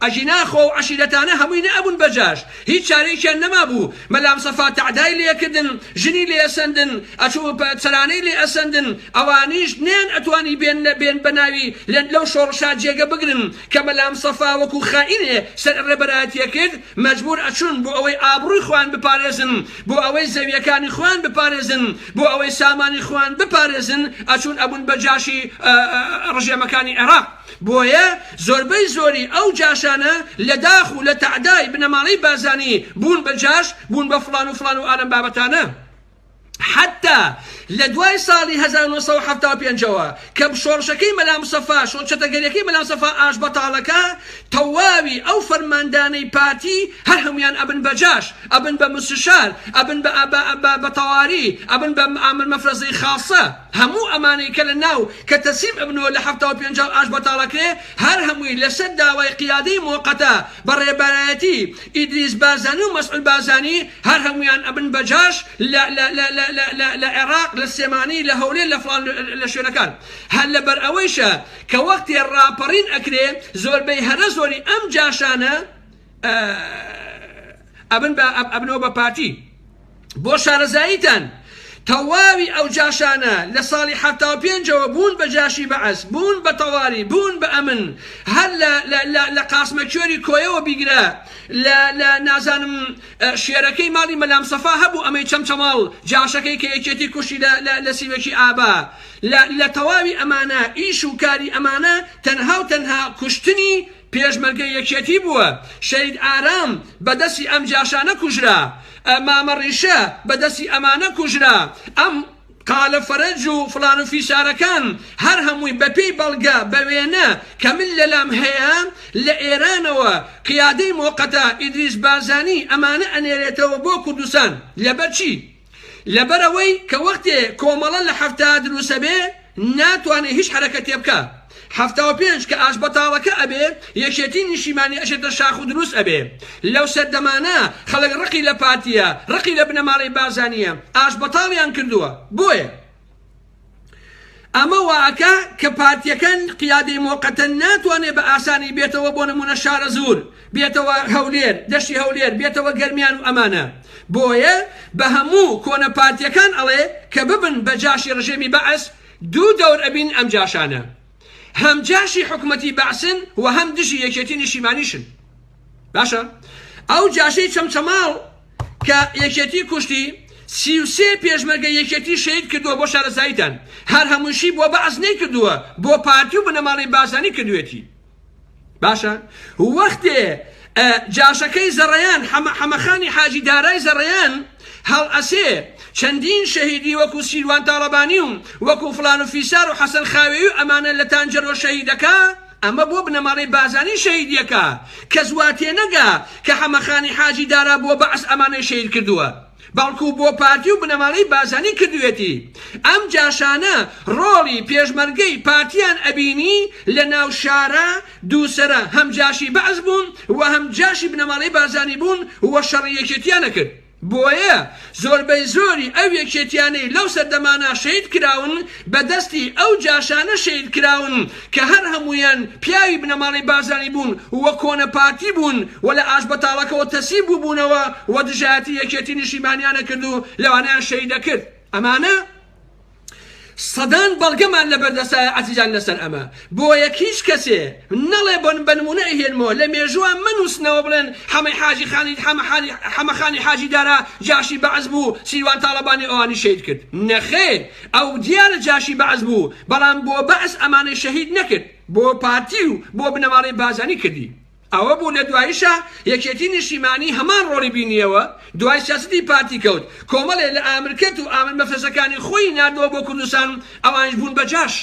ئەگینا خۆ ئەو عەشیرەتانە هەمووی نەئەبوون بە جاش، هیچ چارەیەکیان نەمابوو، مەلا مستەفا تەعدای لێ ئەکردن، ژنی لێ ئەسەندن، ئەچوو سەرانەی لێ ئەسەندن، ئەوانیش نەیان ئەتوانی بێن لە بێن بە ناوی لە لەو شۆڕشا جێگە بگرن کە مەلا مستەفا وەکوو خائینێ سەر ڕێبەرایەتی ئەکرد، مەجبوور ئەچوون بۆ ئەوەی ئابڕووی خۆیان بپارێزن، بۆ ئەوەی زەویەکانی خۆیان بپارێزن، بۆ ئەوەی سامانی خۆیان بپارێزن، ئەچوون ئەبوون بە جاشی ڕژێمەکانی عێراق. بۆیە زۆربەی زۆری ئەو جاشانە لە داخ و لە تەعدای بنەماڵەی بارزانی بوون بە جاش، بوون بە فڵان و فڵان و ئالەم بابەتانە. حەتتا لە دوای ساڵی 1975 ەوە کە شۆڕشەکەی مەلا مستەفا، چەتەگەریەکەی مەلا مستەفا ئاشبەتاڵەکە، تەواوی ئەو فەرماندانەی پارتی هەر هەموویان ئەبن بە جاش، ئەبن بە مستشار، ئەبن بە بە تەواری، ئەبن بە ئامر مەفرەزەی خاسە. هەموو ئەمانەی کە لە ناو کە تەسلیم ئەبنەوە لە 75 و ئاش بەتاڵەکرێ هەر هەمووی لەسەر داوای قیادەی موەقەتە بە ڕێبەرایەتی ئیدریس بارزانی و مەسعود بارزانی هەر هەموویان ئەبن بە جاش لە لە لە لە لە لە لە عێراق لە سلێمانی لە هەولێر لە فڵان لە شوێنەکان هەر لەبەر ئەوەیشە کە وەختێ ڕاپەڕین ئەکرێ زۆربەی هەرە زۆری ئەم جاشانە ئەبن بە ئەبنەوە بە پارتی. بۆ شارەزاییتان. تەواوی ئەو جاشانە لە ساڵی 75ەوە بوون بە جاشی بەعس، بوون بە تەواری، بوون بە ئەمن، هەر لە لە لە لە قاسمە کوێری کۆیەوە بیگرە لە لە نازانم شێرەکەی ماڵی مەلا مستەفا هەبوو ئەمەی چەمچەماڵ جاشەکەی کە یەکێتی کوشتی لە لە لە سیوەکی ئابا لە لە تەواوی ئەمانە ئیش و کاری ئەمانە تەنها و تەنها کوشتنی پێشمەرگەی یەکێتی بووە، شەهید ئارام بە دەستی ئەم جاشانە کوژرا، مامە ڕیشە بە دەستی ئەمانە کوژرا، ئەم قالە فەرەج و فڵان و فیسارەکان هەر هەمووی بە پێی بەڵگە بە وێنە کە من لەلام هەیە لە ئێرانەوە قیادەی مۆقەتە ئیدریس بارزانی ئەمانە ئەنێرێتەوە بۆ کوردستان لەبەر چی؟ لەبەرئەوەی کە وەختێ کۆمەڵە لە 70 دروسەبێ ناتوانێ هیچ حەرەکەتێ بکا. 75 کە ئاشبەتاڵەکە ئەبێ یەکێتی نیشیمانی ئەچێتە شاخ و دروست ئەبێ. لەو سەردەمانە خەڵک ڕقی لە پارتیە، ڕقی لە بنەماڵەی بارزانیە، ئاشبەتاڵیان کردووە. بۆیە. ئەمە وائەکا کە پارتیەکان قیادەی مۆقەتە ناتوانێ بە ئاسانی بێتەوە بۆ نمونە شارەزوور، بێتەوە هەولێر، دەشتی هەولێر، بێتەوە گەرمیان و ئەمانە. بۆیە بە هەموو کۆنە پارتیەکان ئەڵێ کە ببن بە جاشی ڕژێمی بەعس، دوو دەور ئەبین ئەم جاشانە. هەم جاشی حکومەتی بەعسن و هەم دژی یەکێتی نیشیمانیشن. باشە ئەو جاشەی چەمچەماڵ کە یەکێتی کوشتی 33 پێشمەرگە یەکێتی شەهید کردووە بۆ شارەزاییتان هەر هەمووشی بۆ بەعس نەیکردووە بۆ پارتی و بنەماڵەی بارزانی کردوێتی باشە وەختێ جاشەکەی زەڕیان حەمەخانی حاجی دارای زەڕیان هەڵئەسێ چەندین شەهیدی وەکو سیروان تاڵەبانی و وەکو فلان و فیسار و حەسەن خاوێی و ئەمانە لە تانجەرۆ شەهیدەکە ئەمە بۆ بنەماڵەی بارزانی شەهیدیەکە، کەس وا تێنەگا کە حەمەخانی حاجی دارا بۆ بەعس ئەمانەی شەهید کردووە، بەڵکو بۆ پارتی و بنەماڵەی بارزانی کردویەتی. ئەم جاشانە ڕۆڵی پێشمەرگەی پارتیان ئەبینی لە ناو شارا دووسەرە هەم جاشی بەعس بوون و هەم جاشی بنەماڵەی بارزانی بوون و شەڕی یەکێتیان ئەکرد. بۆیە زۆربەی زۆری ئەو یەکێتیانەی لەو سەردەمانە شەهید کراون بە دەستی ئەو جاشانە شەهید کراون کە هەر هەموویان پیاوی بنەماڵەی بارزانی بوون و کۆنە پارتی بوون و لە ئاشبەتاڵەکەوە تەسلیم بووبوونەوە و دژایەتی یەکێتی نیشتیمانیان ئەکرد و لەوانەیان شەهید ئەکرد. ئەمانە. سەدان بەڵگەمان لەبەردەستایە عەزیزان لەسەر ئەمە بۆیە هیچ کەسێ نەڵێ بۆن بە نمونە ئەهێنمەوە لە مێژووە مەنووسنەوە بڵێن حەمەی حاجی خانی حەمەحانی حەمەخانی حاجی دارا جاشی بەعس بوو سیروان تاڵەبانی ئەوانی شەهید کرد نەخێر ئەو دیارە جاشی بەعس بوو بەڵام بۆ بەعس ئەمانەی شەهید نەکرد بۆ پارتی و بۆ بنەماڵەی بارزانی کردی. ئەوە بوو لە دواییشا یەکێتی نیشتیمانی هەمان ڕۆڵی بینییەوە، دوای سیاسەتی پارتی کەوت، کۆمەڵێ لە ئامرکەت و ئامر مەفرەزەکانی خۆی ناردەوە بۆ کوردستان، ئەوانیش بوون بە جاش.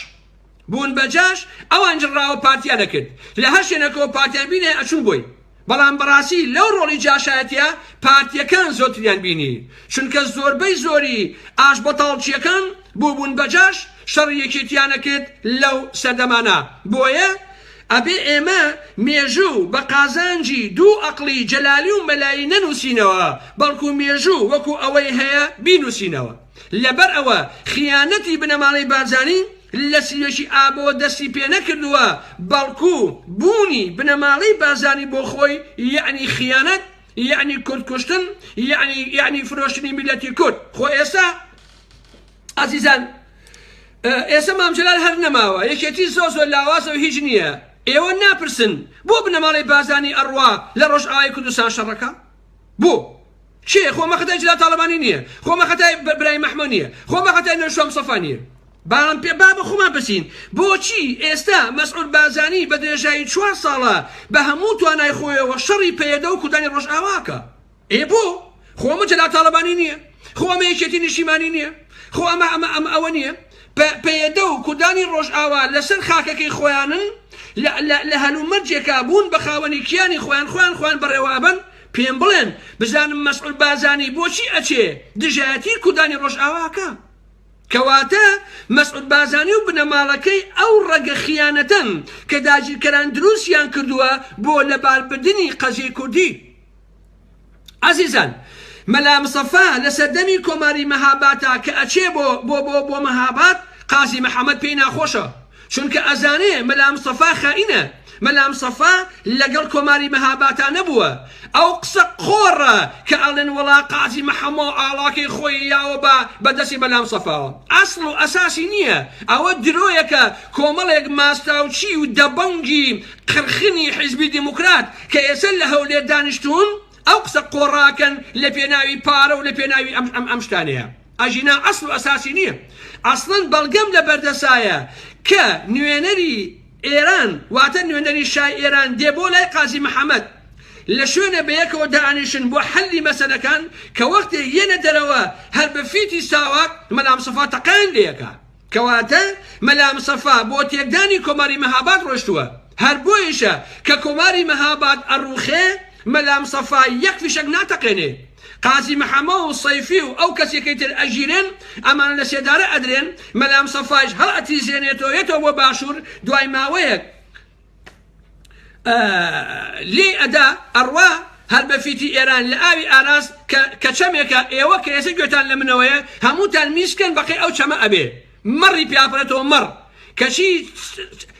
بوون بە جاش، ئەوانیش ڕاوە پارتیان ئەکرد. لە هەر شوێنێکەوە پارتیان بینێ ئەچوون بۆی. بەڵام بەڕاستی لەو ڕۆڵی جاشایەتیە پارتییەکان زۆرتریان بینی. چونکە زۆربەی زۆری ئاشبەتاڵچییەکان بووبوون بە جاش، شەڕی یەکێتیان ئەکرد لەو سەردەمانە. بۆیە ئەبێ ئێمە مێژوو بە قازانجی دوو ئەقڵی جەلالی و مەلایی نەنووسینەوە، بەڵکو مێژوو وەکو ئەوەی هەیە بینووسینەوە. لەبەر ئەوە خیانەتی بنەماڵەی بارزانی لە سیوەکی ئابەوە دەستی پێ نەکردووە، بەڵکو بوونی بنەماڵەی بارزانی بۆ خۆی یەعنی خیانەت، یەعنی کورد کوشتن، یەعنی یەعنی فرۆشتنی میللەتی کورد. خۆ ئێستا ئازیزان ئێستا مام جەلال هەر نەماوە یەکێتی زۆر زۆر لاوازە و هیچ نییە ئێوە ناپرسن بۆ بنەماڵەی بارزانی ئەڕوا لە ڕۆژئاوای کوردستان شەڕەکە بۆ چێ خۆ مەخەتای جلال تاڵەبانی نییە خۆ مەخەتای برای مەحمە نییە خۆ مەخەتای نەوشام سەفا نییە بەڵام پێ با بە خۆمان پرسین بۆچی ئێستا مەسعود بارزانی بە درێژایی چوار ساڵە بە هەموو توانای خۆیەوە شەڕی پەیەدە و کوردانی ڕۆژئاواکە ئێ بۆ؟ خۆ ئەمە جەلال تاڵەبانی نییە، خۆ ئەمە یەکێتی نیشتیمانی نییە، خۆ ئەمە ئەمە ئەمە ئەوە نییە. پەیەدە و کوردانی ڕۆژئاوا لەسەر خاکەکەی خۆیانن، لە هەلومەرجێکا بوون بە خاوەنی کیانی خۆیان، خۆیان خۆیان بەڕێوە ئەبەن. پێم بڵێن بزانم مەسعود بارزانی بۆچی ئەچێ دژایەتی کوردانی ڕۆژئاوا ئەکا؟ کەواتە مەسعود بارزانی و بنەماڵەکەی ئەو ڕەگە خیانەتەن کە داگیرکەران دروستیان کردووە بۆ لەباربردنی قەزیەی کوردی. ئازیزان مەلا مستەفا لە سەردەمی کۆماری مەهاباتا کە ئەچێ بۆ بۆ بۆ بۆ مەهاباد قازی محەمەد پێی ناخۆشە چونکە ئەزانێ مەلا مستەفا خائینە. مەلا مستەفا لەگەڵ کۆماری مەهاباتا نەبووە. ئەو قسە قۆڕە کە ئەڵێن وەڵا قازی محەمەو ئاڵاکەی خۆی یاوە بە بە دەستی مەلا مستەفاوە. ئەسڵ و ئەساسی نییە. ئەوە درۆیەکە کۆمەڵێک ماستاوچی و دەبەنگی قرخنی حیزبی دیموکرات کە ئێسە لە هەولێر دانیشتوون ئەو قسە قۆڕاکەن لە پێناوی پارە و لە پێناوی ئەم ئەم ئەم شتانەیە. ئەگینا ئەسڵ و ئەساسی نییە. ئەسڵەن بەڵگەم لە بەردەسایە کە نوێنەری ئێران واتە نوێنەری شای ئێران دێ بۆ لای قازی محەمەد لە شوێنێ بەیەکەوە دائەنیشن بۆ حەلی مەسەلەکان کە وەختێ یەنە دەرەوە هەر بە فیتی ساواک مەلا مستەفا تەقەیان لێ ئەکا. کەواتە مەلا مستەفا بۆ تێکدانی کۆماری مەهاباد ڕۆشتووە. هەر بۆیشە کە کۆماری مەهاباد ئەڕووخێ مەلا مستەفا یەک فیشەک ناتەقێنێ. قازی محەمە و سەیفی و ئەو کەسێکەی تر ئەگیرێن، ئەمانە لە سێدارە ئەدرێن، مەلا مستەفایش هەڵئەتریزێنێتەوە یەتەوە بۆ باشوور، دوای ماوەیەک لێی ئەدا ئەڕوا هەر بە فیتی ئێران لە ئاوی ئاراس کە کە چەمێکە ئێوە کە ئێستا گوێتان لە منەوەیە هەمووتان میسکەن بەقەی ئەو چەمە ئەبێ مەڕی پیاپەرێتەوە مەڕ کەچی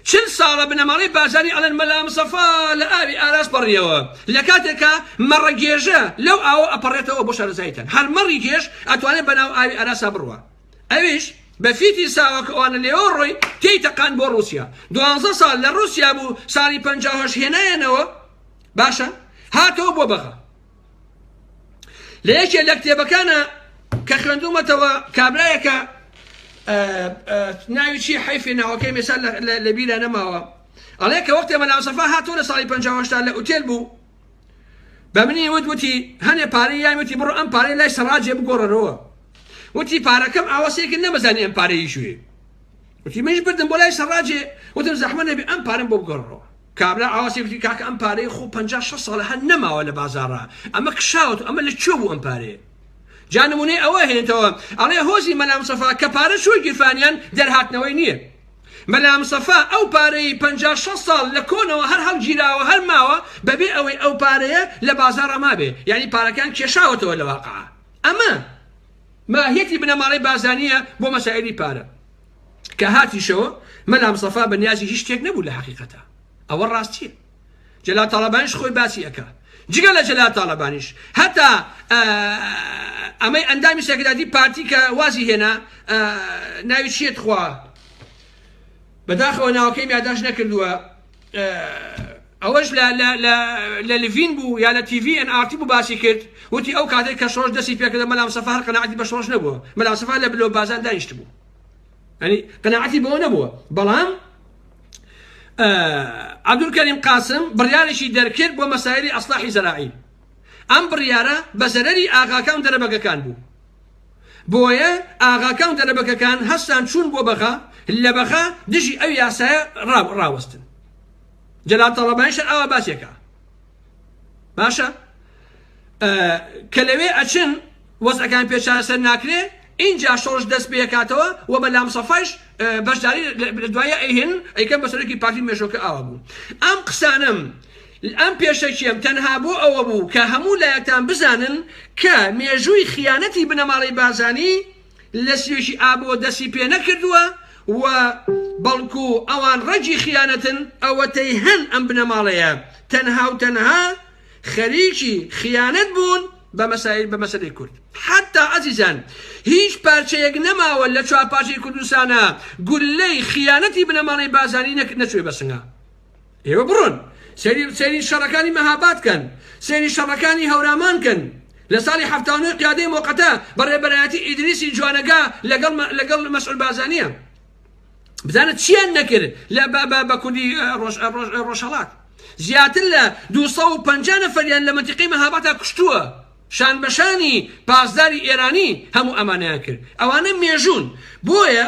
چل ساڵە بنەماڵەی بارزانی ئەڵێن مەلا مستەفا لە ئاوی ئاراس پەڕیەوە لە کاتێکا مەڕە گێژە لەو ئاوە ئەپەڕێتەوە بۆ شارەزاییتان هەر مەڕی گێژ ئەتوانێت بەناو ئاوی ئاراسا بڕوا ئەویش بە فیتی ساوە کە ئەوانە لێوە ڕۆی تێی تەقان بۆ ڕوسیا دوانزە ساڵ لە ڕوسیا بوو ساڵی 58 هێنایانەوە باشە هاتەوە بۆ بەغا لە یەکێ لە کتێبەکانە کە خوێندومەتەوە کابرایەکە ناوی چی حەیفێ ناوەکەی مێسا لە بیرە نەماوە ئەڵێ کە وەختێ مەلا مستەفا هاتۆ لە ساڵی 58 لە ئوتێل بوو بە منی وت وتی هەنێ پارەی یان وتی بڕۆ ئەم پارەی لای سەڕاجێ بگۆڕەرەوە وتی پارەکەم ئاوا سێکرد نەمەزانی ئەم پارەی شوێ وتی منیش بردم بۆ لای سەڕاجێ وتم زەحمە نەبێ ئەم پارەم بۆ بگۆڕەوە کابرا ئاوا سێ وتی کاکە ئەم پارەی خۆ 50 60 ساڵە هەر نەماوە لە بازاڕا ئەمە کشاوت ئەمە لە کوێ بوو ئەم پارەیە جا نمونەی ئەوە هێنێتەوە ئەڵێ هۆزی مەلا مستەفا کە پارە چووە گیرفانیان دەرهاتنەوەی نییە مەلا مستەفا ئەو پارەی 50 60 ساڵ لە کۆنەوە هەر هەڵگیراوە هەر ماوە بەبێ ئەوەی ئەو پارەیە لە بازاڕا مابێ یعنی پارەکان کێشاوەتەوە لە واقعا ئەمە ماهیەتی بنەماڵەی بارزانییە بۆ مەسائیلی پارە. کە هاتیشەوە مەلا مستەفا بە نیازی هیچ شتێک نەبوو لە حەقیقەتا. ئەوە ڕاستییە. جەلال تاڵەبانیش خۆی باسی ئەکا. جگە لە جەلال تاڵەبانیش هەتا ئەمەی ئەندامی سەرکردایەتی پارتی کە وازی هێنا ناوی چییە تخوا بەداخەوە ناوەکەیم یاداش نەکردووە ئەوەش لە لە لە لە لڤین بوو یا لە تیڤی ئێن ئاڕ تی بوو باسی کرد وتی ئەو کاتێک کە شۆڕش دەستی پێکردە مەلا مستەفا هەر قەناعەتی بە شۆڕش نەبووە مەلا مستەفا لە بلۆ بازان دانیشتبوو یعنی قەناعەتی بەوە نەبووە بەڵام عەبدولکەریم قاسم بڕیارێکی دەرکرد بۆ مەسایلی ئەسلاحی زەراعی ئەم بڕیارە بە زەرەری ئاغاکان و دەرەبەگەکان بوو بۆیە ئاغاکان و دەرەبەگەکان هەستان چوون بۆ بەغا لە بەغا دژی ئەو یاسایە ڕاوەستن جەلال تاڵەبانیش هەر ئاوا باسێکە باشە کە لەوێ ئەچن وەزعەکان پێ چارەسەر ناکرێ ئینجا شۆڕش دەست پێکاتەوە و مەلا مستەفایش بەشداری لە دوایە ئەیهێن ئەیکەن بە سەرۆکی پارتی مێژۆکە ئاوا بوو ئەم قسانەم ئەم پێشەکیەم تەنها بۆ ئەوە بوو کە هەموو لایەکتان بزانن کە مێژووی خیانەتی بنەماڵەی بارزانی لە سوێکی ئابەوە دەستی پێ نەکردووە و بەڵکو ئەوان ڕەگی خیانەتن، ئەوەتەی هەن ئەم بنەماڵەیە تەنها و تەنها خەریکی خیانەت بوون بە مەسایل بە مەسەلەی کورد. حەتا ئەزیزان هیچ پارچەیەک نەماوە لە چوارپارچەی کوردستانا گوللەی خیانەتی بنەماڵەی بارزانی نەچووێ بە سنگا. ئێوە بڕۆن سەیری سەیری شەڕەکانی مەهاباد کەن، سەیری شەڕەکانی هەورامان کەن. لە ساڵی 79 قیادەی مۆقەتە بە ڕێبەرایەتی ئیدریسی جوانەگا لەگەڵ لەگەڵ مەسعود بارزانییە. بزانە چیان نەکرد لە بە بە بە کوردی ڕۆژ ڕۆژ ڕۆژهەڵات. زیاتر لە 250 نەفەریان لە مەنتیقەی مەهابادا کوشتووە. شان بە شانی پاسداری ئێرانی هەموو ئەمانەیان کرد. ئەوانە مێژوون. بۆیە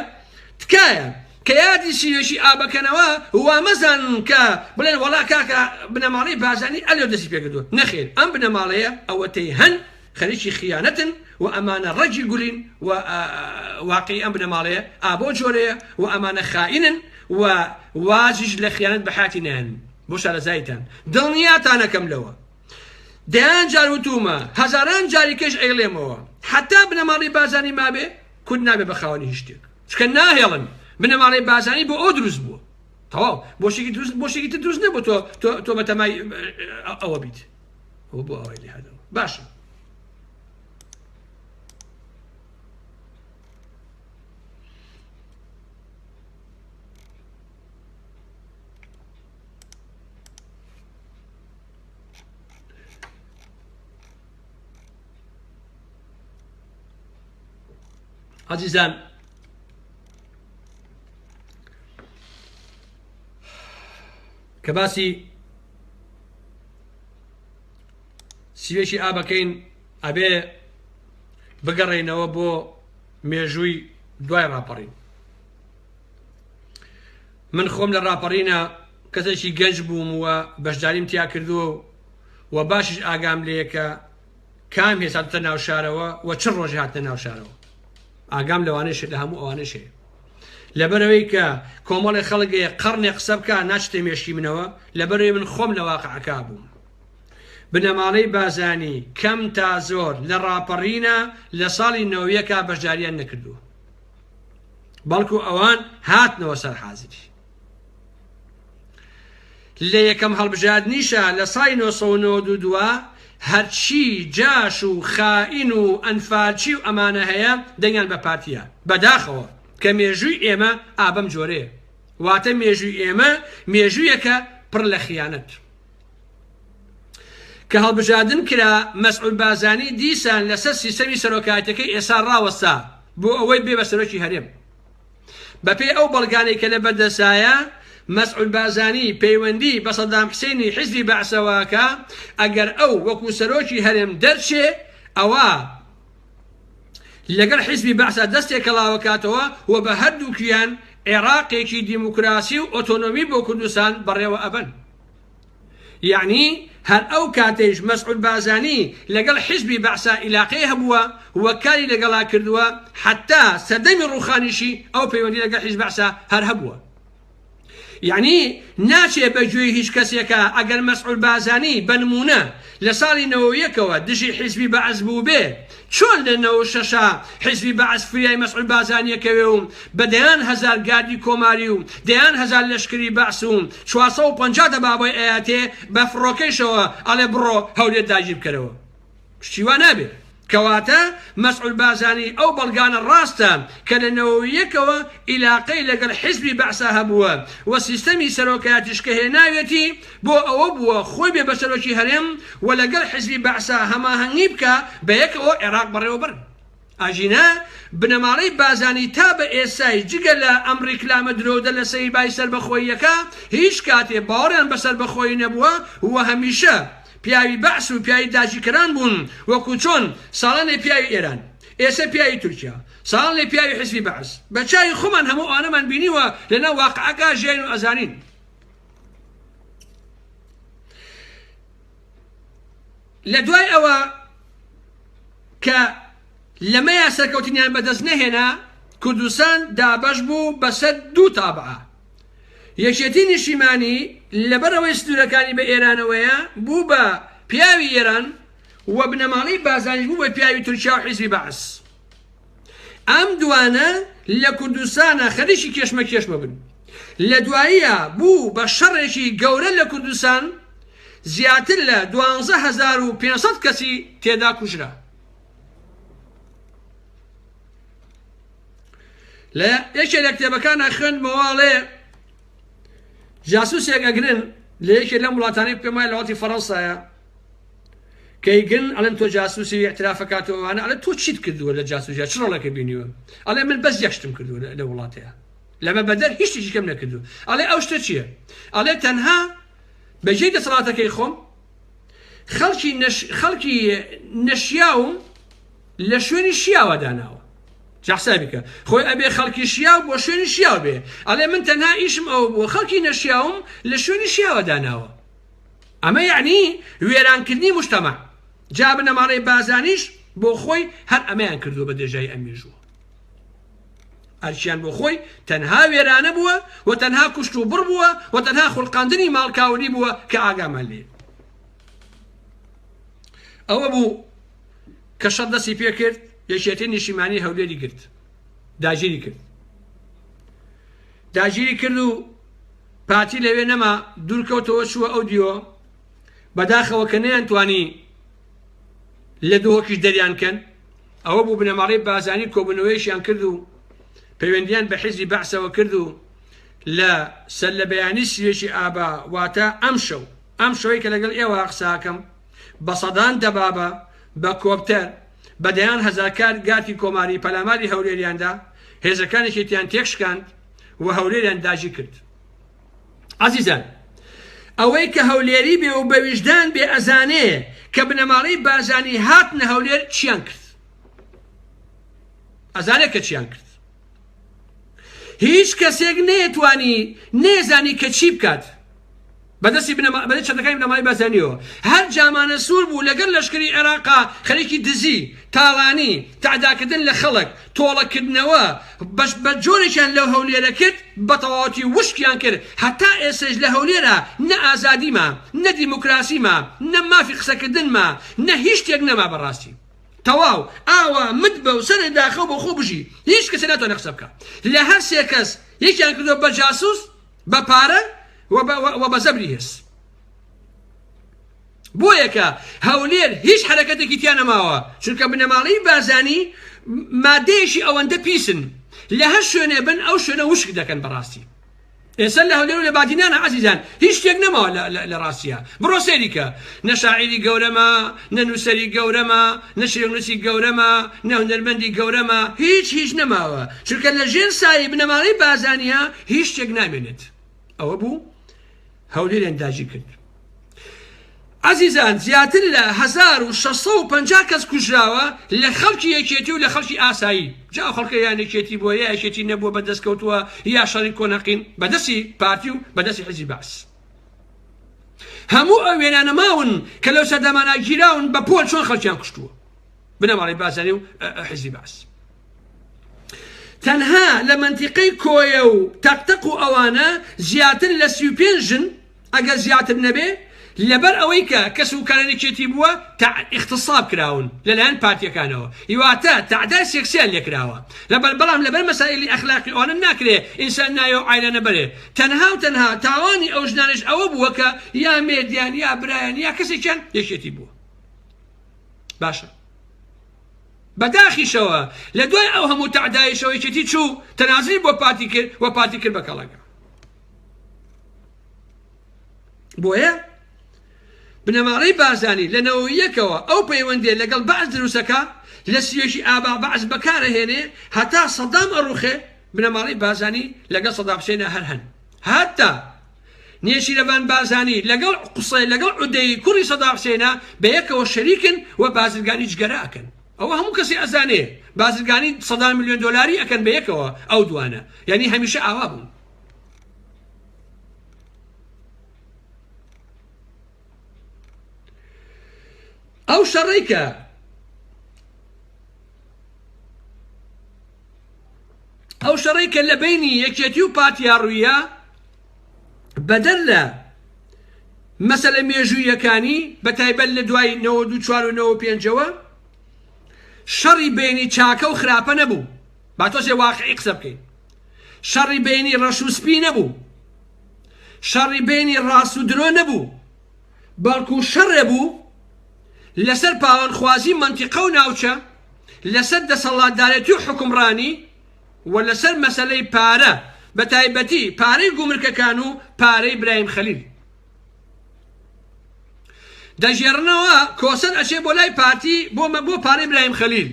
تکایە کە یادی سیوێکی ئابەکەنەوە وامەزانن کە بڵێن وەڵا کاکە بنەماڵەی بارزانی ئەلێ دەستی پێکردووە. نەخێر ئەم بنەماڵەیە ئەوەتەی هەن خەریکی خیانەتن و ئەمانە ڕەگی گولین و واقعی ئەم بنەماڵەیە ئابۆ جۆرەیە و ئەمانە خائینن و وازیش لە خیانەت بە حیاتی نایەنن. بۆ شارەزاییتان دڵنیاتانەکەم لەوە. دەیان جار وتومە هەزاران جاری کەش ئەیڵێمەوە حتا بنەماڵەی بارزانی مابێ کورد نابێ بە خاوەنی هیچ شتێک چکە ناهێڵن بنەماڵەی بارزانی بۆ ئەو دروست بووە. تەواو بۆشێکی دروست بۆشێکی تر دروست نەبوو تۆ تۆ تۆ بەتەمای ئەوە بیت ئەوە بۆ ئەوەی لێ هاتەوە باشە عزیزان کە باسی سیوێکی ئابەکەین ئەبێ بگەڕێینەوە بۆ مێژووی دوای ڕاپەڕین من خۆم لە ڕاپەڕینە کەسێکی گەنج بووم و بەشداریم تیا کردووە و باشیش ئاگام لێیە کە کام هێز هاتوتە ناو شارەوە و چ ڕۆژێ هاتنە ناو شارەوە ئاگام لەوانەیش لە هەموو ئەوانەش هەیە لەبەرەوەی کە کۆمەڵی خەڵک هەیە قەڕنێ قسە بکە ناچتە مێشکی منەوە لەبەرەوەی من خۆم لە واقعەکە بووم بنەماڵەی بازانی کەم تا زۆر لە ڕاپەڕینە لە ساڵی نەوەیەکە بەشداریان نەکردووە بەڵکو ئەوان هاتنەوە سەر حازری لە یەکەم هەڵبژاردنیشا لە ساڵی 992 هەرچی جاش و خائین و ئەنفالچی و ئەمانە هەیە دەنگیان بە پارتیە بەداخەوە کە مێژووی ئێمە ئابەم جۆرەیە واتە مێژووی ئێمە مێژوویەکە پڕ لە خیانەت کە هەڵبژاردن کرا مەسعود بازانی دیسان لەسەر سیستەمی سەرۆکایەتەکەی ئێسا ڕاوەستا بۆ ئەوەی بێ بە سەرۆکی هەرێم بەپێی ئەو بەڵگانەی کە لەبەردەستدایە، مەسعود بارزانی پەیوەندی بە سەدام حسێنی حیزبی بەعسەوە ئەکا، ئەگەر ئەو وەکو سەرۆکی هەرێم دەرچێ ئەوا لەگەڵ حیزبی بەعسا دەست تێکەڵاوەکاتەوە و بە هەردووکیان عێراقێکی دیموکراسی و ئۆتۆنۆمی بۆ کوردستان بەڕێوە ئەبەن. یەعنی هەر ئەو کاتەیش مەسعود بارزانی لەگەڵ حیزبی بەعسا ئیلاقەی هەبووە و کاری لەگەڵا کردووە، حەتتا سەردەمی ڕووخانیشی ئەو پەیوەندی لەگەڵ حیزب بەعسا هەر هەبووە. یەعنی ناچێ بە گوێی هیچ کەسێکا ئەگەر مەسعود بارزانی بە نموونە لە ساڵی نەوەویەکەوە دژی حیزبی بەعس بووبێ چۆن لە نەوەوشەشا حیزبی بەعس فریای مەسعود بارزانی ئەکەوێ و بە دەیان هەزار گاردی کۆماری و دەیان هەزار لەشکری بەعس و 450 دەبابەی ئەیاتێ بە فڕۆکەیشەوە ئەڵێ بڕۆ هەولێر داگیر بکەرەوە شتی وا نابێ کەواتە مەسعود بارزانی ئەو بەڵگانە ڕاستە کە لە نەوەویەکەوە ئیلاقەی لەگەڵ حیزبی بەعسا هەبووە و سیستەمی سەرۆکایەتیش کە هێناوێتی بۆ ئەوە بووە خۆی بێ بە سەرۆکی هەرێم و لەگەڵ حیزبی بەعسا هەماهەنگی بکا بەیەکەوە عێراق بەڕێوەبەرن. ئەگینا بنەماڵەی بازانی تا بە ئێستای جگە لە ئەم ڕیکلامە درۆودە لە سەیبای سەربەخۆییەکە هیچ کاتێ باوەڕیان بە سەربەخۆیی نەبووە و هەمیشە پیاوی بەعس و پیاوی داگیرکەران بوون وەکو چۆن ساڵانێ پیاوی ئێران ئێسە پیاوی تورکیا ساڵانێ پیاوی حیزبی بەعس بە چاوی خۆمان هەموو ئەوانەمان بینیوە لەناو واقعەکە ژیاین و ئەزانین. لە دوای ئەوە کە لەمەیا سەرکەوتنیان بەدەست نەهێنا کوردستان دابەش بوو بەسەر دوو تابعە یەکێتی نیشتیمانی لەبەرئەوەی سنوورەکانی بە ئێرانەوەیە بوو بە پیاوی ئێران و بنەماڵەی بازانیش بوو بە پیاوی تورکیا و حیزبی بەعس ئەم دوانە لە کوردستانە خەریکی کێشمە کێشمە بن لە دواییە بوو بە شەڕێکی گەورە لە کوردستان زیاتر لە 12500 کەسی تێدا کوژرا لە یەکێ لە کتێبەکانە خوێندمەوە ئەڵێ جاسوسێک ئەگرن لە یەکێ لەم وڵاتانەی پێم وایە لە وڵاتی فەڕەنسایە کەیگن ئەڵێن تۆ جاسوسی اعترافەکاتەوە ئەوانە ئەڵێ تۆ چیت کردووە لە جاسوسیا چ ڕۆڵێکە بینیوە ئەڵێ من بەس یەک شتم کردووە لە وڵاتەیە لەمە بەدەر هیچ شتێکی کەم نەکردووە ئەڵێ ئەو شتە چییە ئەڵێ تەنها بەجێی دەسەڵاتەکەی خۆم خەڵکی نەش خەڵکی نەشیاوم لە شوێنی شیاوە داناوە جا حسابی کە خۆی ئەبێ خەڵکی شیاو بۆ شوێنی شیاو بێ ئەڵێ من تەنها ئیشم ئەوە بووە خەڵکی نەشیاوم لە شوێنی شیاوە داناوە ئەمە یعنی وێرانکردنی مجتەمع جا بنەماڵەی بازانیش بۆ خۆی هەر ئەمەیان کردووە بە درێژایی ئەم مێژووە ئەرکیان بۆ خۆی تەنها وێرانە بووە و تەنها کوشت و بڕ بووە و تەنها خوڵقاندنی ماڵکاولی بووە کە ئاگامان لێ ئەوە بوو کە شەڕ دەستی پێکرد یەکێتی نیشیمانی هەولێری گرت داگیری کرد داگیری کرد و پارتی لەوێ نەما، دوورکەوتەوە چووە ئەو دیۆ، بەداخەوە کە نەیانتوانی لە دهۆکیش دەریان کەن، ئەوە بوو بنەماڵەی بارزانی کۆبوونەوەیەکیان کرد و پەیوەندیان بە حیزبی بەعسەوە کرد و لە سەرلەبەیانی سیوێکی ئابا واتە ئەمشەو، ئەم شەوەی کە لەگەڵ ئێوە قساکەم بە سەدان دەبابە، بە کۆپتەر، بە دەیان هەزار گارتی کۆماری پەلاماری هەولێریان دا، هێزەکانی یەکێتیان تێکشکاند و هەولێریان داگیر کرد. عەزیزان ئەوەی کە هەولێری بێ و بە ویژدان بێ ئەزانێ کە بنەماڵەی بارزانی هاتنە هەولێر چیان کرد. ئەزانێ کە چیان کرد. هیچ کەسێک نەیەتوانی نێزانی کە چی بکات. بەدەستی بنەما بەدەست چەتەکانی بنەماڵەی بارزانیەوە هەر جامانە سوور بوو لەگەڵ لەشکری عێراقا خەریکی دزی، تاڵانی، تەعداکردن لە خەڵک، تۆڵەکردنەوە، بەش بە جۆرێکیان لەو هەولێرە کرد بە تەواوەتی وشکیان کرد هەتا ئێستەش لە هەولێرا نە ئازادی ما، نە دیموکراسی ما، نە مافی قسەکردن ما، نە هیچ شتێک نەما بەڕاستی تەواو ئاوا مت بە و سەرت داخە و بۆ خۆ بژی هیچ کەسێ ناتوانێ قسە بکا لە هەر سێ کەس یەکیان کردوە بە جاسوس بە پارە و بە زەبری هێز. بۆیە کە هەولێر هیچ حەرەکەتێکی تیا نەماوە، چونکە بنەماڵەی بارزانی مادەیەکی ئەوەندە پیسن لە هەر شوێنێ بن ئەو شوێنە وشک دەکەن بەڕاستی. ئێستا لە هەولێر و لە بادینانە عەزیزان هیچ شتێک نەماوە لە ڕاستیە بڕۆ سەیری کە نە شاعیری گەورەمە نە نووسەری گەورەمە نە شێرنووسی گەورەمە نە هونەرمەندی گەورەمە هیچ هیچ نەماوە چونکە لە ژێر سایەی بنەماڵەی بارزانیە هیچ شتێک نامێنێت ئەوە بوو هەولێریان داگیر کرد عەزیزان زیاتر لە 1650 کەس کوژراوە لە خەڵکی یەکێتی و لە خەڵکی ئاسایی جا ئەو خەڵکە یان یەکێتی بووە یا یەکێتی نەبووە بە دەست کەوتووە یا شەڕی کۆنەقین بەدەستی پارتی و بەدەستی حزبی بەعس هەموو ئەو وێنانە ماون کە لەو سەردەمانە گیراون بە پۆل چۆن خەڵکیان کوشتووە بنەماڵەی بارزانی و حزبی بەعس تەنها لە مەنتیقەی کۆیە و تەقتەق و ئەوانە زیاتر لە 35 ژن ئەگەر زیاتر نەبێ لەبەر ئەوەی کە کەس و کارە یەکێتی بووە تع اغتصاب کراون لەلایەن پارتیەکانەوە یواتە تەعدای سێکسیان لێکراوە لەبەر بەڵام لەبەر مەسائلی ئەخلاقی ئەوانە ناکرێ ئینسان ناوی ئەو عایلانە بەرێ تەنها و تەنها تاوانی ئەو ژنانەش ئەوە بووە کە یا مێردیان یا برایان یا کەسێکیان یەکێتی بووە باشە بەداخیشەوە لە دوای ئەو هەموو تەعدایشەوە یەکێتی چوو تەنازلی بۆ پارتی کرد و پارتی کرد بە کەڵەکە بۆیە بنەماڵەی بارزانی لە نەوەیەکەوە ئەو پەیوەندیە لەگەڵ بەعس دروستەکە لە سیەکی ئابا بەعس بەکارەهێنێ هەتا سەدام ئەڕوخێ بنەماڵەی بارزانی لەگەڵ سەدام حسێنە هەر هەن هەتا نێچیرەڤان بارزانی لەگەڵ قوسەی لەگەڵ عودەی کوڕی سەدام حسێنە بەیەکەوە شەریکن و بازرگانی جگەرە ئەکەن ئەوە هەموو کەسی ئەزانێ بازرگانی سەدان ملیۆن دۆلاری ئەکەن بەیەکەوە ئەو دوانە یعنی هەمیشە ئاوا بوون ئەو شەڕەی کە ئەو شەڕەی کە لە بینی یەکێتی و پارتیا ڕوویە بەدەر لە مەسەلە مێژوویەکانی بە تایبەت لە دوای 94 و 95ەوە شەڕی بینی چاکە و خراپە نەبوو با تۆزێ واقعی قسە بکەین شەڕی بینی ڕەش و سپی نەبوو شەڕی بینی ڕاست و درۆ نەبوو بەڵکو شەڕێ بوو لەسەر پاوانخوازی مەنتیقە و ناوچە، لەسەر دەسەڵاتدارێتی و حوکمڕانی و لەسەر مەسەلەی پارە، بەتایبەتی پارەی گومرکەکان و پارەی برایم خەلیل. دەگێڕنەوە کۆسەر ئەچێ بۆ لای پارتی بۆ بۆ پارەی برایم خەلیل.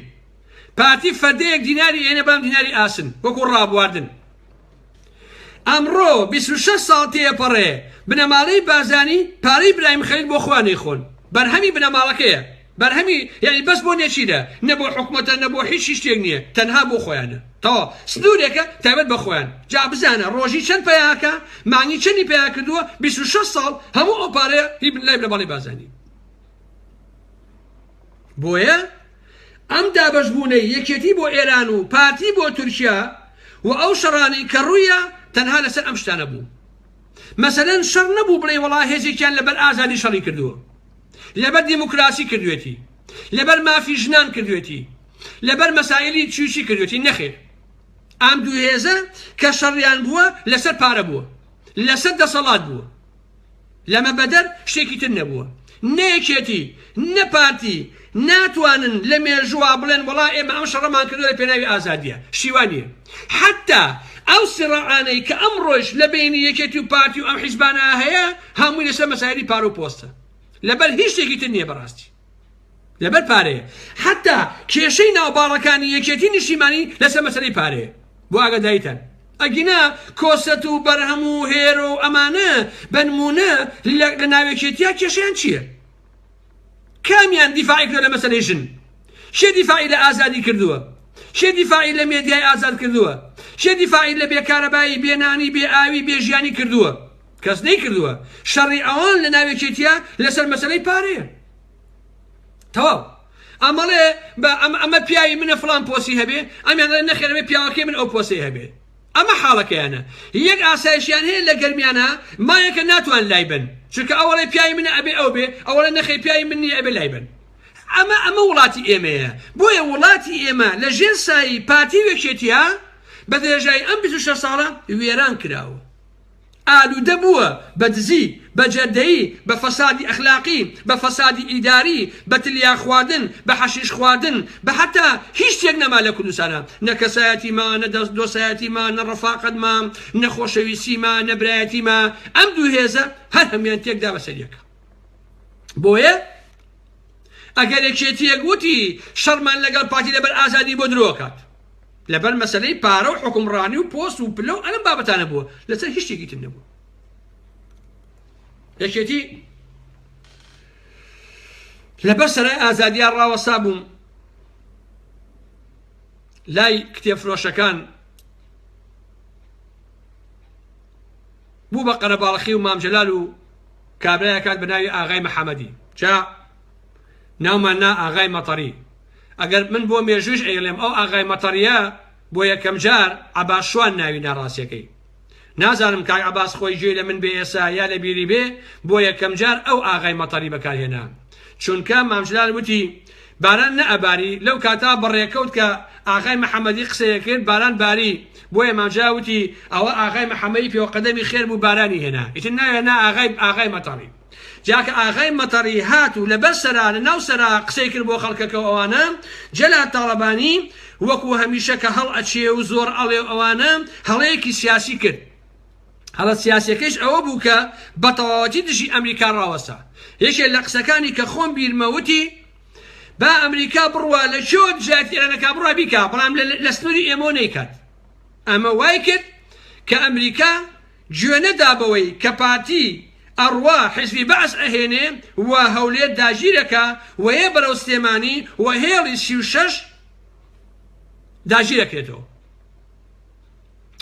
پارتی فەردەیەک دیناری ئێنە بەڵام دیناری ئاسن وەکو ڕابواردن. ئەمڕۆ 26 ساڵ تێپەڕێ بنەماڵەی بارزانی پارەی برایم خەلیل بۆ خۆیان نەیخۆن بەرهەمی بنەماڵەکەیە بەرهەمی یعنی بەس بۆ نێچیرە نە بۆ حکومەتە نە بۆ هیچ شتێک نییە تەنها بۆ خۆیانە تەواو سنوورێکە تایبەت بە خۆیان جا بزانە ڕۆژی چەند پیاکە مانگی چەندی پیا کردووە 26 ساڵ هەموو ئەو پارەیە هی لای بنەماڵەی بارزانی بۆیە ئەم دابەشبوونەی یەکێتی بۆ ئێران و پارتی بۆ تورکیا و ئەو شەڕانەی کە ڕوویا تەنها لەسەر ئەم شتانە بوو. مەسەلەن شەڕ نەبوو بڵێی وەڵا هێزێکیان لەبەر ئازادی شەڕی کردووە، لەبەر دیموکراسی کردوێتی، لەبەر مافی ژنان کردوێتی، لەبەر مەسائیلی چی و چی کردوێتی، نەخێر. ئەم دوو هێزە کە شەڕیان بووە لەسەر پارە بووە. لەسەر دەسەڵات بووە. لەمە بەدەر شتێکی تر نەبووە. نە یەکێتی، نە پارتی ناتوانن لە مێژووە بڵێن وەڵا ئێمە ئەم شەڕەمان کردووە لە پێناوی ئازادییە. شتی وا نییە. حەتتا ئەو سیڕاعانەی کە ئەمڕۆیش لە بەینی یەکێتی و پارتی و ئەم حیزبانە هەیە هەمووی لەسەر مەسایلی پارە و پۆستە. لەبەر هیچ شتێکی تر نییە بەڕاستی. لەبەر پارەیە. حەتتا کێشەی ناو باڵەکانی یەکێتی نیشتیمانی لەسەر مەسەلەی پارەیە. بۆ ئاگاداریتان. ئەگینا کۆسرەت و بەرهەم و هێرۆ و ئەمانە بەنمونە لە ناویەکێتیا کێشەیان چییە؟ کامیان دیفاعی کردوە لە مەسەلەی ژن؟ کێ دیفاعی لە ئازادی کردووە؟ کێ دیفاعی لە مێدیای ئازاد کردووە؟ کێ دیفاعی لە بێکارەبایی، بێنانی، بێ ئاوی، بێ ژیانی کردووە؟ کەس نەیکردووە. شەڕی ئەوان لە ناویەکێتیا لەسەر مەسەلەی پارەیە. تەواو. ئەمەڵێ بە ئەمە ئەمە پیاوی منە فڵان پۆسی هەبێ، ئەمیان ئەڵێ نەخێر ئەبێ پیاوەکەی من ئەو پۆسەی هەبێ. ئەمە حاڵەکەیانە. یەک ئاسایشیان هەیە لە گەرمیانا مایەکە ناتوان لای بەن. چونکە ئەو ئەڵێ پیاوی منە ئەبێ ئەو بێ، ئەو ئەڵێ نەخێر پیاوی من نییە ئەبێ لای بەن. ئەمە ئەمە وڵاتی ئێمەیە. بۆیە وڵاتی ئێمە لە ژێر سایەی پارتی و یەکێتیا بە درێژایی ئەم 26 ساڵە وێران کراوە. ئالوودە بووە بە دزی، بە جەردەیی، بە فەسادی ئەخلاقی، بە فەسادی ئیداری، بە تلیاک خواردن، بە حەشیش خواردن، بە حەتا هیچ شتێک نەما لە کوردستانا، نە کەسایەتی ما، نە دەست دۆسایەتی ما، نە ڕەفاقەت ما، نە خۆشەویستی ما، نە برایەتی ما، ئەم دوو هێزە هەر هەموویان تێکدا بەسەر یەکا. بۆیە ئەگەر یەکێتییەک وتی شەڕمان لەگەڵ پارتی لەبەر ئازادی بۆ درۆ ئەکات. لەبەر مەسەلەی پارە و حوکمڕانی و پۆست و پلە و ئەم بابەتانە بووە لەسەر هیچ شتێکی تر نەبووە. یەکێتی لەبەر سەرای ئازادیان ڕاوەستا بووم لای کتێبفرۆشەکان بوو بە قەرەباڵخی و مامجلال و کابرایەکات بە ناوی ئاغای محەممەدی جا ناومان نا ئاغای مەتەڕی. ئەگەر من بۆ مێژوویش ئەیڵێم ئەو ئاغای مەتەڕییە بۆ یەکەم جار عەباس شوان ناوی نا ڕاستیەکەی نازانم کاک عەباس خۆی گوێی لە من بێ ئێسا یا لە بیری بێ بۆ یەکەم جار ئەو ئاغای مەتەڕی بەکار هێنا چونکە مام جلال وتی باران نەئەباری لەو کاتا بەڕێکەوت کە ئاغای محەمەدی قسەیە کرد باران باری بۆیە مام جلال وتی ئەوە ئاغای محەمەدی پێوەقەدەمی خێر بوو بارانی هێنا ئیتر ناوێ نا ئاغای ئاغای مەتەڕی. جا کە ئاغای مەتەڕی هات و لەبەر سەرا لە ناو سەرا قسەی کرد بۆ خەڵکەکە و ئەوانە، جەلال تاڵەبانی وەکوو هەمیشە کە هەڵ ئەچێ و زۆر ئەڵێ و ئەوانە، هەڵەیەکی سیاسی کرد. هەڵە سیاسیەکەیش ئەوە بوو کە بە تەواوەتی دژی ئەمریکا ڕاوەستا. یەکێ لە قسەکانی کە خۆم بیرمە وتی، با ئەمریکا بڕوا لە کوێوە دژایەتی ئێران ئەکا بڕوا بیکا، بەڵام لە سنووری ئێمەوە نەیکات. ئەمە وای کرد کە ئەمریکا گوێ نەدا بەوەی کە پارتی ئەڕوا حیزبی بەعس ئەهێنێ و هەولێر داگیرەکا و یە بەرەو سلێمانی و هێڵی 36 داگیرەکرێتەوە.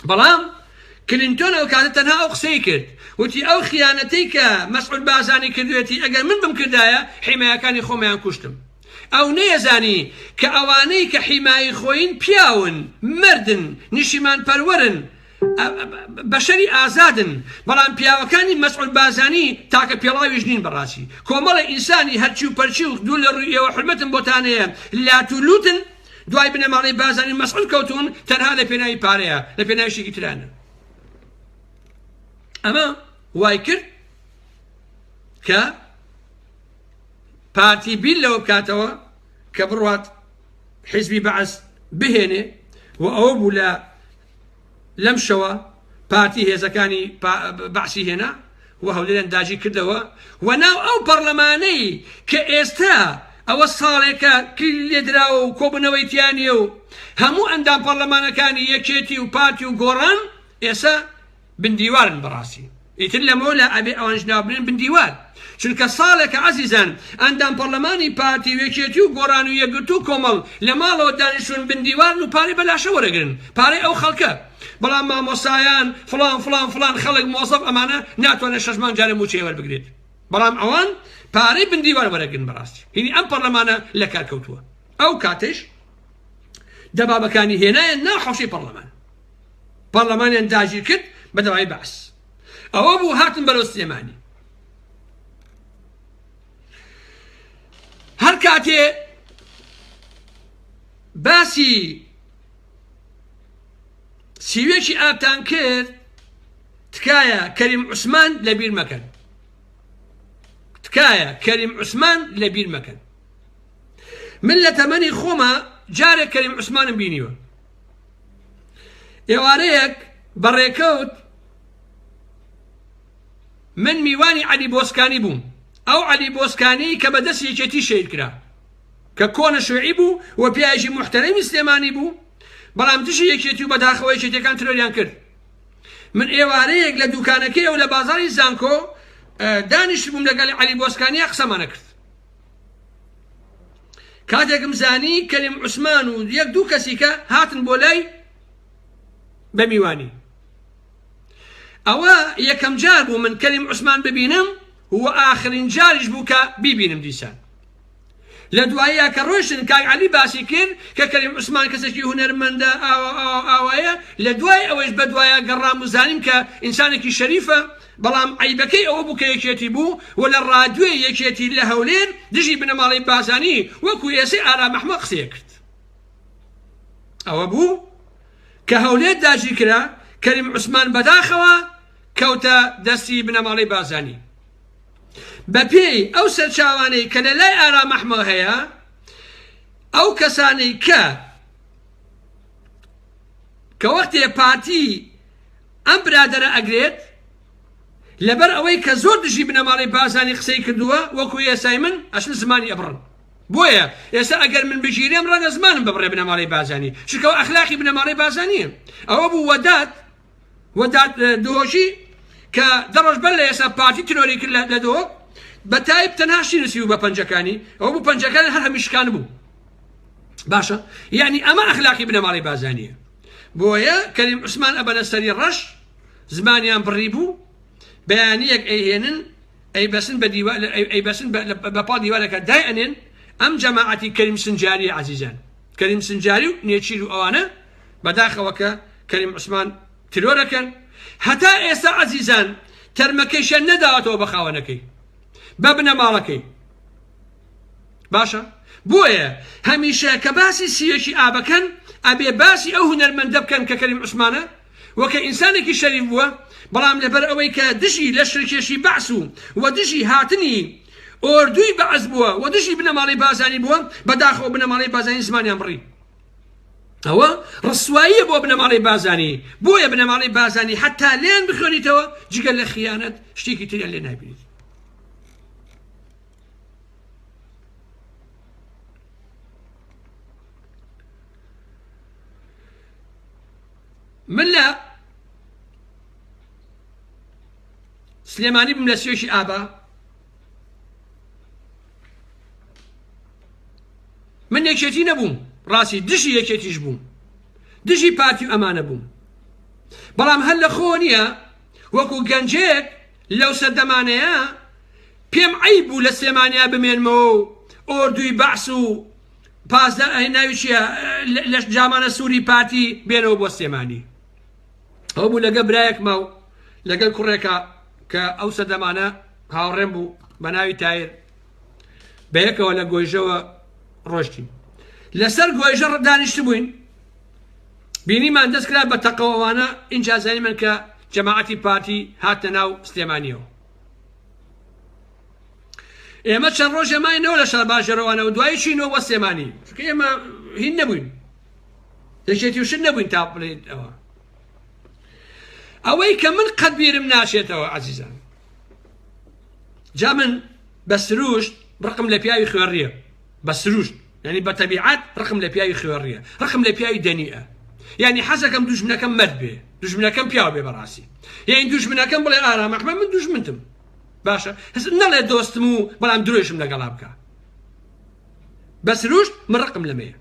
بەڵام کلینتۆن ئەو کاتە تەنها ئەو قسەی کرد وتی ئەو خیانەتەی کە مەسعود بارزانی کردوێتی ئەگەر من بمکردایە حیمایەکانی خۆمیان کوشتم. ئەو نەیەزانی کە ئەوانەی کە حیمایی خۆین پیاون، مەردن، نیشتیمانپەروەرن، بەشەری ئازادن، بەڵام پیاوەکانی مەسعود بارزانی تاکە پێڵاویش نین بەڕاستی کۆمەڵێ ئینسانی هەرچی و پەرچی و دوور لە ڕووی ئێوە حورمەتم بۆتان هەیە لات و لوتن دوای بنەماڵەی بارزانی و مەسعود کەوتوون تەنها لە پێناوی پارەیە لە پێناوی شتێکی ترانە ئەمە وای کرد کە پارتی بیر لەوە بکاتەوە کە بڕوات حیزبی بەعس بهێنێ و ئەوە بوو لە لەم شەوە پارتی هێزەکانی بەعسی هێنا و هەولێریان داگیر کردەوە و ناو ئەو پەڕلەمانەی کە ئێستا ئەوە ساڵێکە کلیلی لێدراوە و کۆبوونەوەی تیا نییە و هەموو ئەندام پەڕلەمانەکانی یەکێتی و پارتی و گۆڕان ئێستا بندیوارن بەڕاستی ئیتر لەمەولا ئەبێ ئەوانیش ناوبنێن بندیوار چونکە ساڵێکە عەزیزان ئەندام پەڕلەمانی پارتی و یەکێتی و گۆڕان و یەکگرتوو و کۆمەڵ لە ماڵەوە دانیشتوون بندیوارن و پارەی بەلاشە وەرەگرن پارەی ئەو خەڵکە بەڵام مامۆستایان فڵان فڵان فڵان خەڵک مۆزەف ئەمانە ناتوانێت شەش مانگ جارێ مووچەی وەربگرێت بەڵام ئەوان پارەی بندیوار وەرەگرن بەڕاستی هینی ئەم پەڕلەمانە لەکار کەوتووە ئەو کاتەیش دەبابەکانی هێنایە ناو حەوشەی پەڕلەمان پەڕلەمانیان داگیر کرد بە دەوای بەعس ئەوە بوو هاتن بەرەو سلێمانی هەر کاتێ باسی سیوێکی ئابتان کرد. تکایە کەریم عوسمان لەبیر مەکەن تکایە کەریم عوسمان لەبیر مەکەن من لە تەمەنی خۆما جارێک کەریم عوسمانم بینیوە ئێوارەیەک بەڕێکەوت من میوانی عەلی بۆسکانی بووم ئەو عەلی بۆسکانی کە بەدەست یەکێتی شەهید کرا کە کۆنە شوعی بوو و پیاوێکی موحتەرەمی سلێمانی بوو بەڵام دژی یەکێتی و بەداخەوە یەکێتیەکان ترۆریان کرد من ئێوارەیەک لە دوکانەکەی ئەو لە بازاری زانکۆ دانیشتبووم لەگەڵ عەلی بۆسکانیا قسەمانە کرد کاتێکم زانی کەریم عوسمان و یەک دوو کەسی کە هاتن بۆ لای بە میوانی ئەوە یەکەم جار بوو من کەریم عوسمان ببینم و ئاخرین جاریش بوو کە بیبینم دیسان لە دواییا کە ڕۆیشتن کاک عەلی باسی کرد کە کەریم عوسمان کەسێکی هونەرمەندە ئاوا ئاوا ئاوایە لە دوای ئەوەیش بە دوایا گەڕام و زانیم کە ئینسانێکی شەریفە بەڵام عەیبەکەی ئەوە بوو کە یەکێتی بوو و لە ڕادیۆی یەکێتی لە هەولێر دژی بنەماڵەی بازانی وەکو ئێسەی ئارام ئەحمەد قسەیە کرد ئەوە بوو کە هەولێر داگیر کرا کەریم عوسمان بەداخەوە کەوتە دەستی بنەماڵەی بازانی بەپێی ئەو سەرچاوانەی کە لە لای ئارام ئەحمەد هەیە ئەو کەسانەی کە کە وەختێ پارتی ئەم برادەرە ئەگرێت لەبەر ئەوەی کە زۆر دژی بنەماڵەی بازانی قسەی کردووە وەکو ئێسای من ئەچن زمانی ئەبڕن بۆیە ئێستا ئەگەر من بگیرێم ڕەنگە زمانم ببڕێ بنەماڵەی بازانی چونکەوە ئەخلاقی بنەماڵەی بازانیە ئەوە بوو وەدات وەدات دهۆکی کە دە ڕۆژ بەر لە ئێستا پارتی ترۆری کرد لە دهۆک بە تایپ تەنها شتی نووسی بوو بە پەنجەکانی ئەوە بوو پەنجەکانی هەر هەمیش شکان بوو باشە یعنی ئەمە ئەخلاقی بنەماڵەی بازانیە بۆیە کەریم عوسمان ئەبەنە سەری ڕەش زمانیان بڕی بوو بەیانیەک ئەیهێنن ئەیبەسن بە دیوار ئەیبەسن بە پاڵ دیوارەکە دای ئەنێن ئەم جەماعەتی کەریم سنجاری عزیزان کەریم سنجاری و نێچیر و ئەوانە بەداخەوە کە کەریم عوسمان ترۆرەکەن هەتا ئێستا عەزیزان تەرمەکەیشیان نەداوەتەوە بە خاوەنەکەی بە بنەماڵەکەی باشە بۆیە هەمیشە کە باسی سیەکی ئابەکەن ئەبێ باسی ئەو هونەرمەندە بکەن کە کەریم عوسمانە و کە ئینسانێکی شەریف بووە بەڵام لەبەر ئەوەی کە دژی لەشکرکێشی بەعس و و دژی هاتنی ئۆردوی بەعس بووە و دژی بنەماڵەی بازانی بووە بەداخەوە بنەماڵەی بازانی زمانیان بڕی ئەوە ڕسواییە بۆ بنەماڵەی بازانی بۆیە بنەماڵەی بازانی حتا لێن بخوێنیتەوە جگە لە خیانەت شتێکی تریان لێ نابینیت من لە سلێمانی بم لە سوێکی ئابا من یەکێتی نەبووم ڕاستی دژی یەکێتیش بووم دژی پارتی و ئەمانە بووم بەڵام هەر لە خۆ نییە وەکو گەنجێک لەو سەردەمانەیە پێم عیب بوو لە سلێمانیا بمێنمەوە و ئۆردوی بەعس و پاسدار ئەی ناوی چییە لە جامانە سووری پارتی بێنەوە بۆ سلێمانی ئەو بوو لەگە برایەکما و لەگەل کوڕێکە کە ئەو سەردەمانە هاوڕێم بوو بە ناوی تایر بەیەکەوە لە گۆیژەوە ڕۆشتین لەسەر گۆیژە دانیشتبووین بینیمان دەست کرا بە تەقەوەوانە ئینجا زانیمان کە جەماعەتی پارتی هاتنە ناو سلێمانیەوە ئێمە چەند ڕۆژێ ماینەوە لە شارباژێڕەوانەوە دوایی چینەوە بۆ سلێمانی چونکە ئێمە هین نەبووین یەکێتی و شت نەبووین تا بڵێین ئەوە ئەوەی کە من قەت بیرم ناچێتەوە عەزیزان جا من بە سروشت ڕقم لە پیاوی خوێڕیە بە سروشت یعنی بە تەبیعەت ڕقم لە پیاوی خوێڕیە ڕقم لە پیاوی دەنیە یعنی حەزەکەم دوژمنەکەم مەرد بێ دوژمنەکەم پیاو بێ بەڕاستی یعنی دوژمنەکەم بڵێ ئارام ئەحمەد من دوژمنتم باشە هەست نەڵێ دۆستم و بەڵام درۆیشم لەگەڵا بکە بە سروشت من ڕقم لەمەیە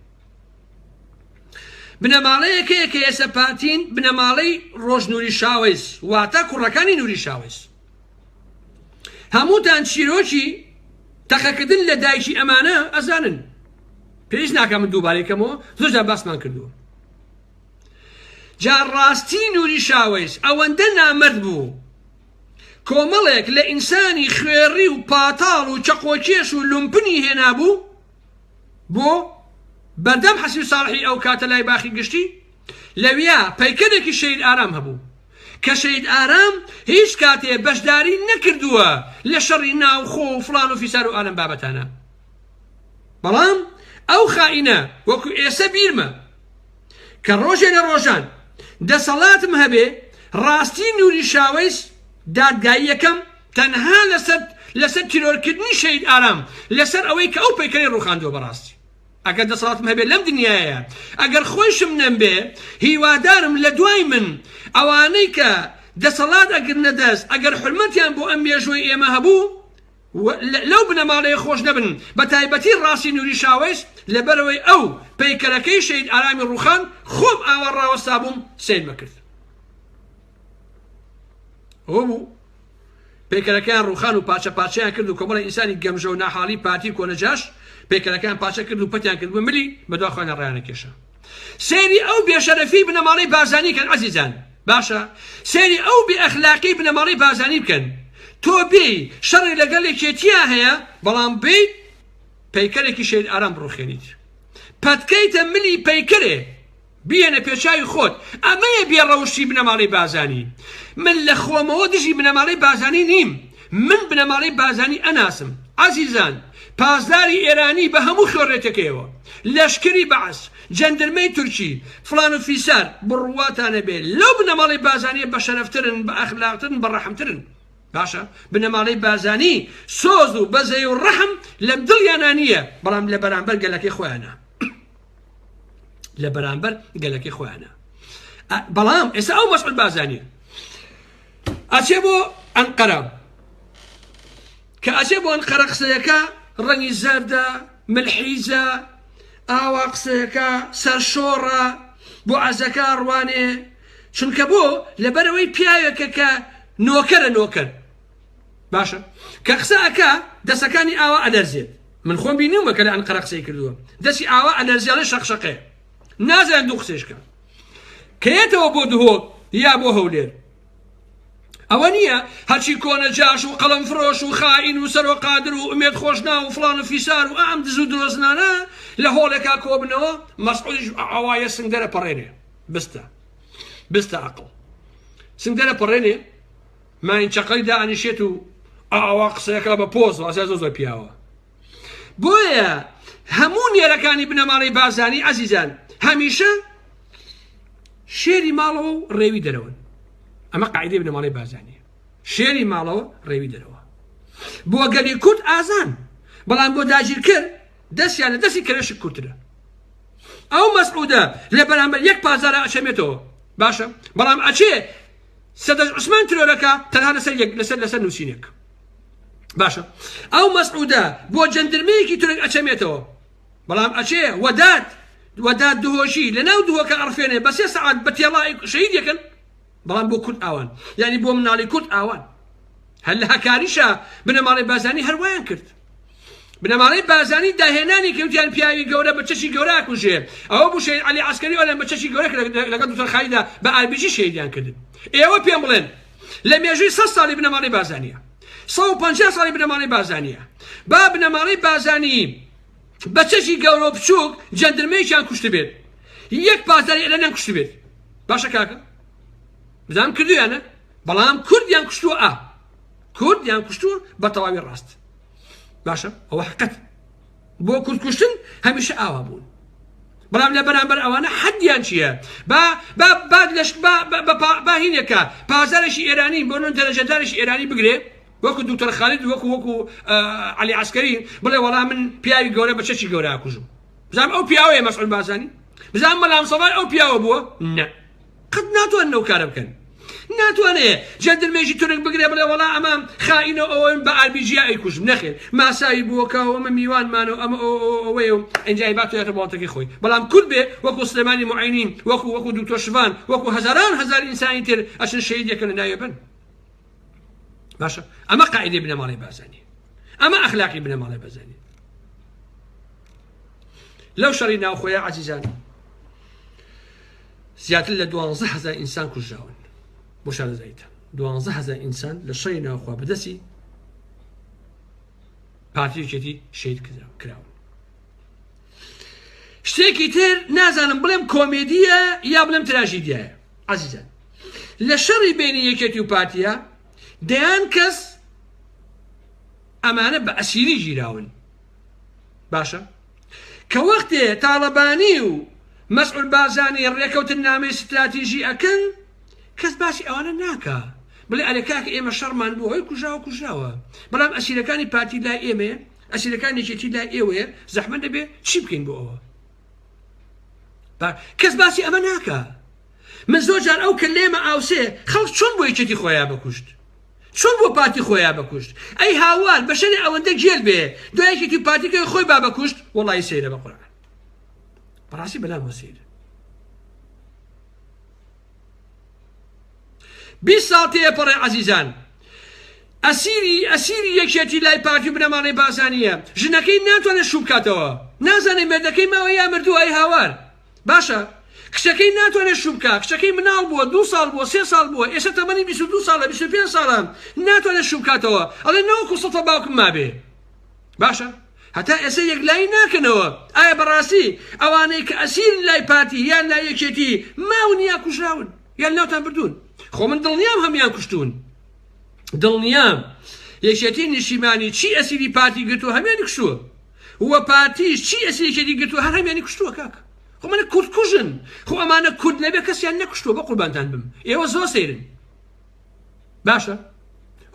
بنەماڵەیەک هەیە کە ئێستا پارتین بنەماڵەی ڕۆژ نوری شاوەیس واتە کوڕەکانی نوری شاوەیس هەمووتان چیرۆکی تەقەکردن لە دایکی ئەمانە ئەزانن پێویست ناکە من دووبارەی کەمەوە زۆر جار باسمان کردووە جا ڕاستی نوری شاوەیس ئەوەندە نامەرد بوو کۆمەڵێک لە ئینسانی خوێڕی و پاتاڵ و چەقۆکێش و لومپنی هێنابوو بۆ بەردەم حەسیب ساڵحی ئەو کاتە لای باخی گشتی لەویا پەیکەرێکی شەهید ئارام هەبوو. کە شەهید ئارام هیچ کاتێ بەشداری نەکردووە لە شەڕی ناوخۆ و فڵان و فیسار و ئالەم بابەتانە. بەڵام ئەو خائینە وەکو ئێسە بیرمە کە ڕۆژێ لە ڕۆژان دەسەڵاتم هەبێ ڕاستی نوری شاوەیس دادگایی یەکەم تەنها لەسەر لەسەر تیرۆرکردنی شەهید ئارام لەسەر ئەوەی کە ئەو پەیکەرەی ڕوخاندووە بەڕاستی ئەگەر دەسەڵاتم هەبێ لەم دنیایە ئەگەر خۆیشم نەمبێ هیوادارم لە دوای من ئەوانەی کە دەسەڵات ئەگرنە دەست ئەگەر حورمەتیان بۆ ئەم مێژووی ئێمە هەبوو لەو بنەماڵەیە خۆش نەبن بە تایبەتی ڕاستی نوری شاوەیس لەبەرئەوەی ئەو پەیکەرەکەی شەهید ئارامی ڕوخاند خۆم ئاوا ڕاوەستابووم سەیرمە کرد ئەوە بوو پەیکەرەکەیان ڕوخان و پارچە پارچەیان کرد و کۆمەڵی ئینسانی گەمژە و ناحاڵی پارتی و کۆنەجاش پەیکەرەکەیان پارچە کرد و پەتیان کرد بە ملی بەدوا خۆیان ڕایانە کێشا. سەیری ئەو بێشەرەفی بنەماڵەی بارزانی کەن عەزیزان باشە سەیری ئەو بێ ئەخلاقی بنەماڵەی بارزانی بکەن تۆ بێی شەڕی لەگەڵ یەکێتیا هەیە بەڵام بێیت پەیکەرێکی شەهید ئارام بڕوخێنیت پەتکەیتە ملی پەیکەرێ بیەنە پێچاوی خۆت ئەمەیە بێ ڕەوشی بنەماڵەی بازانی من لە خۆمەوە دژی بنەماڵەی بازانی نیم من بنەماڵەی بازانی ئەناسم عەزیزان پاسداری ئێرانی بە هەموو خوێڕێتەکەیەوە لەشکری بەعس جەندرمەی تورکی فڵان و فیسار بڕواتانە بێ لەو بنەماڵەی بازانیە بە شەرەفترن بە ئەخلاقترن بە ڕەحمترن باشە بنەماڵەی بازانی سۆز و بەزەی و ڕەحم لە دڵیانە نییە بەڵام لە بەرامبەر گەلەکەی خۆیانە لە بەرامبەر گەلەکەی خۆیانە بەڵام ئێستا ئەو مەسعود بازانیە ئەچێ بۆ ئەنقەرە کە ئەچێ بۆ ئەنقەرە قسەیەکە ڕەنگی زەردە ملحیزە ئاوا قسەیەکە سەرشۆڕە بۆ عەزەکە ڕوانێ چونکە بۆ لەبەرەوەی پیاوێکە کە نۆکەرە نۆکەر باشە کە قسە ئەکا دەسەکانی ئاوا ئەلەرزێت من خۆم بینیومە کە لە ئەنقەرە قسەی کردووە دەستی ئاوا ئەلەرزیانە شەقشەقەیە نازان دوو قسەیش کە کە یەتەوە بۆ دهۆک یا بۆ هەولێر ئەوە نییە هەرچی کۆنە جاش و قەڵەم فرۆش و خائین و سەرۆ قادر و ئومێد خۆشناو و فڵان و فیسار و ئەم دز و درۆزنانە لە هۆڵێکا کۆبنەوە مەسعودیش ئاوایە سنگدەرە پەڕێنێ بستە بستە عەقڵ سنگدەرە پەڕێنێ ماین چەقەی دائەنیشێت و ئاوا قسەیەکە بە پۆز واسە زۆر زۆر پیاوە بۆیە هەموو نێرەکانی بنەماڵەی بارزانی عەزیزان هەمیشە شێری ماڵەوە و ڕێوی دەرەوەن ئەمە قاعدەی بنەماڵەی بارزانیە شێری ماڵەوە ڕێوی دەرەوە بۆ گەلی کورد ئازان بەڵام بۆ داگیرکرد دەستیان لە دەستی کەرەشک کورترە ئەو مەسعودە لە بەرامبەر یەک پازارە ئەچەمێتەوە باشە بەڵام ئەچێ سەدەش عوسمان ترۆرەکە تەنها لەسەر یەک لەسەر لەسەر نووسینێک باشە ئەو مەسعودە بۆ جەندرمەیەکی تورک ئەچەمێتەوە بەڵام ئەچێ وەدات وەدات دهۆشی لە ناو دهۆکە ئەڕفێنێ بە سێ سەعات بە تێڵا شەهید یەکەن بەڵام بۆ کورد ئاوان یعنی بۆ مناڵی کورد ئاوان هەر لە هەکاریشە بنەماڵەی بازانی هەروایان کرد بنەماڵەی بازانی داهێنانی کەوتیان پیاوی گەورە بە چەکی گەورە ئەکوژێ ئەوە بوو شەهید عەلی عەسکەری ئەویان بە چەکی گەورە کرد لەگەڵ دکتۆر خالیدا بە ئاربیجی شەهیدیان کردن ئێوە پێم بڵێن لە مێژووی 100 ساڵی بنەماڵەی بازانیە 150 ساڵی بنەماڵەی بازانیە با بنەماڵەی بازانی بە چەکی گەورە و بچووک جەندرمەیەکیان کوشتبێت یەک پاسداری ئێرانیان کوشتبێت باشە کاکە بزانم کردویانە بەڵام کوردیان کوشتووە ئا کوردیان کوشتووە بە تەواوی ڕاست باشە ئەوە حقت بۆ کورد کوشتن هەمیشە ئاوا بوون بەڵام لە بەرامبەر ئەوانە حەدیان چییە با با با لەش با با هینێکە پازارێکی ئێرانی بۆ نون دەرەجەدارێکی ئێرانی بگرێ وەکو دکتۆر خالد وەکو وەکو علی عسکەری بڵێ وەڵا من پیاوی گەورە بە چەکی گەورە ئەکوژم بزانم ئەو پیاوەیە مەسعود بارزانی بزانم مەلام سەڵای ئەو پیاوە بووە نە قەت ناتوانن ئەو کارە بکەن ناتوانێ جەندرمێژی تورک بگرێ بڵێ وەڵا ئەمە خائینە ئەوەن بە ئاربیجیا ئەیکوژم نەخێر ماساوی بووەکە ئەمە میوانمانە ئەمە ئەوەیە و ئینجای با توێتە وڵاتەکەی خۆی بەڵام کورد بێ وەکو سلێمانی معینی وەکو وەکو دکتۆر شڤان وەکو هەزاران هەزار ئینسانی تر ئەچن شەهید یەکەن لە ناوێ بن باشە ئەمە قاعدەی بنەماڵەی بارزانی ئەمە ئەخلاقی بنەماڵەی بارزانی لەو شەڕی ناوخۆیە عزیزان زیاتر لە 12 هزار ئینسان کوژراون بۆ شارەزاییتان 12 هزار ئینسان لە شەڕی ناوخوا بەدەستی پارتی یەکێتی شەهید کراون شتێکی تر نازانم بڵێم کۆمێدیە یا بڵێم تراژیدیایە عزیزان. لە شەڕی بینی یەکێتی و پارتیە دەیان کەس ئەمانە بە ئەسیری گیراون. باشە کە وەختێ تاڵەبانی و مەسعود بارزانی ڕێکەوتن نامەی ستراتیژی ئەکەن کەس باسی ئەوانە ناکا بڵێ ئەرێ کاکە ئێمە شەڕمان بووە ئەوی کوژراوە کوژراوە بەڵام ئەسیرەکانی پارتی لای ئێمەیە ئەسیرەکانی یەکێتی لای ئێوەیە زەحمەت دەبێ چی بکەین بۆ ئەوە کەس باسی ئەمە ناکا من زۆر جار ئەو کە لێمە ئاوسێ خەڵک چۆن بۆ یەکێتی خۆیان بەکوشت چۆن بۆ پارتی خۆیا بەکوشت ئەی هاوار بەشەرێ ئەوەندە گێل بێ دوای یەکێتی و پارتی کەوێ خۆی با بەکوشت وەڵایی سەیرە بە قورعان بەڕاستی بەلامەوە سەیرە 20 ساڵ تێپەڕێ عەزیزان ئەسیری ئەسیری یەکێتی لای پارتی و بنەماڵەی بازانیە ژنەکەی ناتوانێت شوو بکاتەوە نازانێ مێردەکەی ماوە یا مردووە ئەی هاوار باشە کچەکەی ناتوانێت شوو بکا کچەکەی مناڵ بووە دوو ساڵ بووە سێ ساڵ بووە ئێستا تەمەنی 22 ساڵە 25 ساڵە ناتوانێت شوو بکاتەوە ئەڵێ نەوەکو سەتە باوکم مابێ باشە هەتا ئێستا یەکلایی ناکەنەوە ئایا بەڕاستی ئەوانەی کە ئەسیرن لای پارتی یان لای یەکێتی ماون یا کوژراون یان ناوتان بردوون خۆ من دڵنیام هەموان کوشتون دڵنیام یەکێتی نیشتیمانی چی ئەسیری پارتی گرتووە هەمیانی کوشتووە و پارتیش چی ئەسیری یەکێتی گرتووە هەر هەمیانی کوشتووە کاک خۆ ئەمانە کورد کوژن خۆ ئەمانە کورد نەبێ کەسیان نەکوشتووە بە قوربانتان بم ئێوە زۆر سەیرن باشە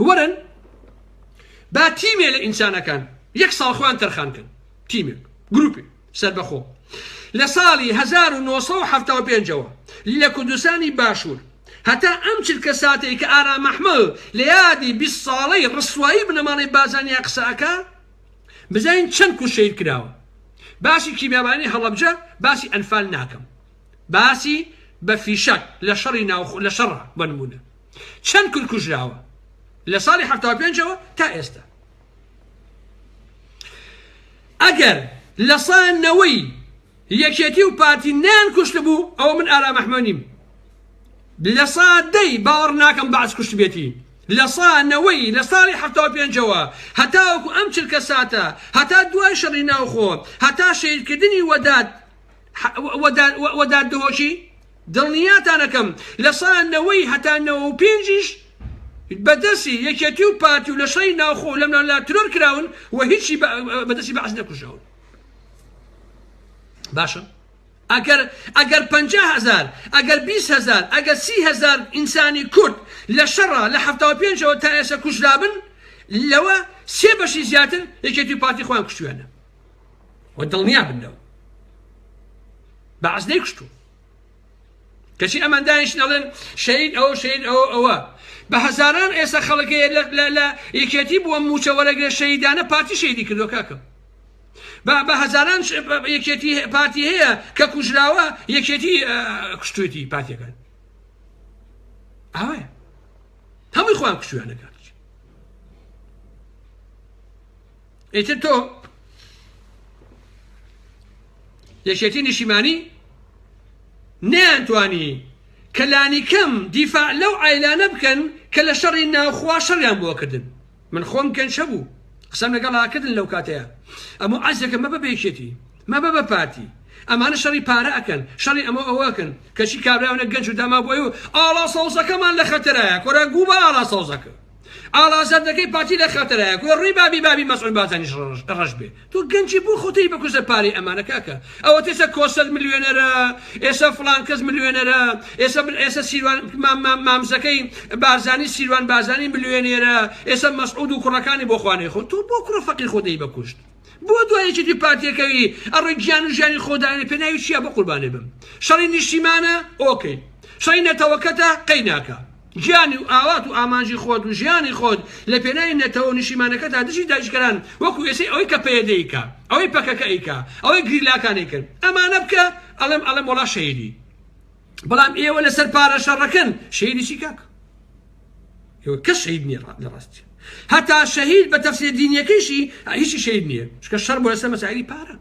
وەرن با تیمێ لە ئینسانەکان یەک ساڵ خۆیان تەرخان کەن تیمێک گروپێک سەربەخۆ لە ساڵی 1975ەوە لە کوردستانی باشوور هەتا ئەم چرکە ساتەی کە ئارام ئەحمەد لە یادی 20 ساڵەی ڕسوایی بنەماڵەی بازانیا قسە ئەکا بزانین چەند کورد شەهید کراوە باسی کیمیابارانی هەڵەبجە باسی ئەنفال ناکەم باسی بە فیشەک لە شەڕی ناوخۆ لە شەڕە بە نمونە چەند کورد کوژراوە لە ساڵی 75ەوە تا ئێستا ئەگەر لە سا نەوەی یەکێتی و پارتی نەیان کوشتبوو ئەوە من ئارام ئەحمە نیم لە سا دەی باوەڕ ناکەم بەعس کوشتبێتی لە سا نەوەی لە ساڵی 75ەوە هەتاوەکو ئەم چرکە ساتە هەتا دوای شەڕی ناوخۆ هەتا شەهیدکردنی وەدات وەدات دهۆکی دڵنیاتانەکەم لە سا نەوەی هەتا نەوە و پێنجیش بەدەستی یەکێتی و پارتی و لە شەڕی ناوخۆ و لەملاولا ترۆر کراون و هیچی بەدەستی بەعس نەکوژراون باشە ئەگەر ئەگەر 50 هەزار ئەگەر 20 هەزار ئەگەر 30 هەزار ئینسانی کورد لە شەڕە لە 75ەوە تا ئێستا کوژرابن لەوە سێ بەشی زیاتر یەکێتی و پارتی خۆیان کوشتویانە و دڵنیا بن لەوە بەعس نەیکوشتووە کەچی ئەمان دانیشتن ئەڵێن شەهید ئەوە شەهید ئەوە ئەوە بە هەزاران ئێستا خەڵک هەیە لە یەکێتی بووە موچە وەرەگرێ شەهیدانە پارتی شەهیدی کردووە کاکە بە هەزاران یەکێتی پارتی هەیە کە کوژراوە یەکێتی کوشتوێتی پارتیەکان ئاوایە هەمووی خۆیان کوشتویانە کاک ئیتر تۆ یەکێتی نیشیمانی نەیانتوانی کە لانیکەم دیفاع لەو عایلانە بکەن کە لە شەڕی ناوخوا شەڕیان بۆ کردن من خۆم گەنجە بوو قسەم لەگەڵ کردن لەو کاتەیە ئەمە عەزێکە مەبە بە یەکێتی مەبە بە پارتی ئەمانە شەڕی پارە ئەکەن شەڕی ئەمە ئەوەکەن کەچی کابراونە گەنج و داما بۆی و ئاڵا سەوزەکەمان لە خەتەرایە کۆرە گوو بە ئاڵا سەوزەکە ئاڵا زەردەکەی پارتی لە خەتەرایە کورە ڕووی بابی بابی مەسعود بارزانیش ڕەش بێ تۆ گەنجی بۆ خۆتەی بەکوژە پارەی ئەمانە کاکە ئەوە ئێستا کۆسەر ملیۆنەرە ئێستا فڵان کەس ملیۆنەرە ئێستا ئێستا سیروان مامزەکەی بارزانی سیروان بارزانی ملیۆنێرە ئێستا مەسعود و کوڕەکانی بۆ خوانەی خۆ تۆ بۆ کوڕە فەقیر خۆ دەی بەکوشت بۆ دوای یەکێتی پارتیەکەوی ئەڕۆی گیان و ژیانی خۆدانێ پێناوی چییە بۆ قوربانێ بم شەڕی نیشتیمانە ئۆکەی شەڕی نەتەوەکەتە قەی ناکە گیانی و ئاوات و ئامانجی خۆت و ژیانی خۆت لە پێناوی نەتەوە و نیشتیمانەکەتا دژی داگیرکەران وەکو ئێسەی ئەوەی کە پەیەدە ئەیکا ئەوەی پەکەکە ئەیکا ئەوەی گریلاکان ئەیکەن ئەمانە بکە ئەڵێم ئەڵێم وەڵا شەهیدی بەڵام ئێوە لەسەر پارە شەڕەکەن شەهیدی چی کاک ئێوە کەس شەهید نییە لە ڕاستی هەتا شەهید بە تەفسیرە دینیەکەیشی هیچی شەهید نییە چونکە شەڕ بۆ لەسەر مەسائلی پارە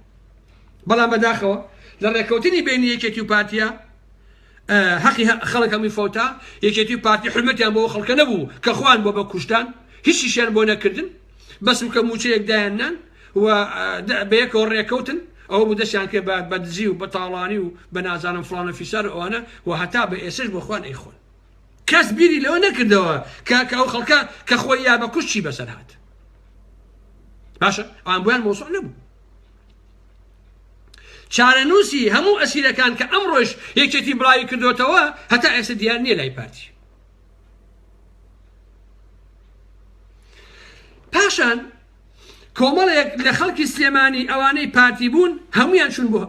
بەڵام بەداخەوە لە ڕێککەوتنی بینی یەکێتی و پارتیە هەقی خەڵک هەمووی فەوتا، یەکێتی و پارتی حورمەتیان بۆ ئەو خەڵکە نەبوو کە خۆیان بۆ بە کوشتان، هیچیشیان بۆ نەکردن، بەس بکە مووچەیەک دایان نان و بەیەکەوە ڕێکەوتن، ئەوە بوو دەستیان کرد بە دزی و بە تاڵانی و بە نازانم فڵان و فیسار و ئەوانە و هەتا بە ئێسەش بۆ خۆیان ئەیخۆن. کەس بیری لەوە نەکردەوە کە کە ئەو خەڵکە کە خۆی یا بە کوشت چی بەسەر هات. باشە ئەوان بۆیان مۆسوع نەبوو. چارەنووسی هەموو ئەسیرەکان کە ئەمڕۆش یەکێتی بڵاوی کردوێتەوە هەتا ئێستا دیار نییە لای پارتی. پاشان کۆمەڵێک لە خەڵکی سلێمانی ئەوانەی پارتی بوون هەمویان چون بۆ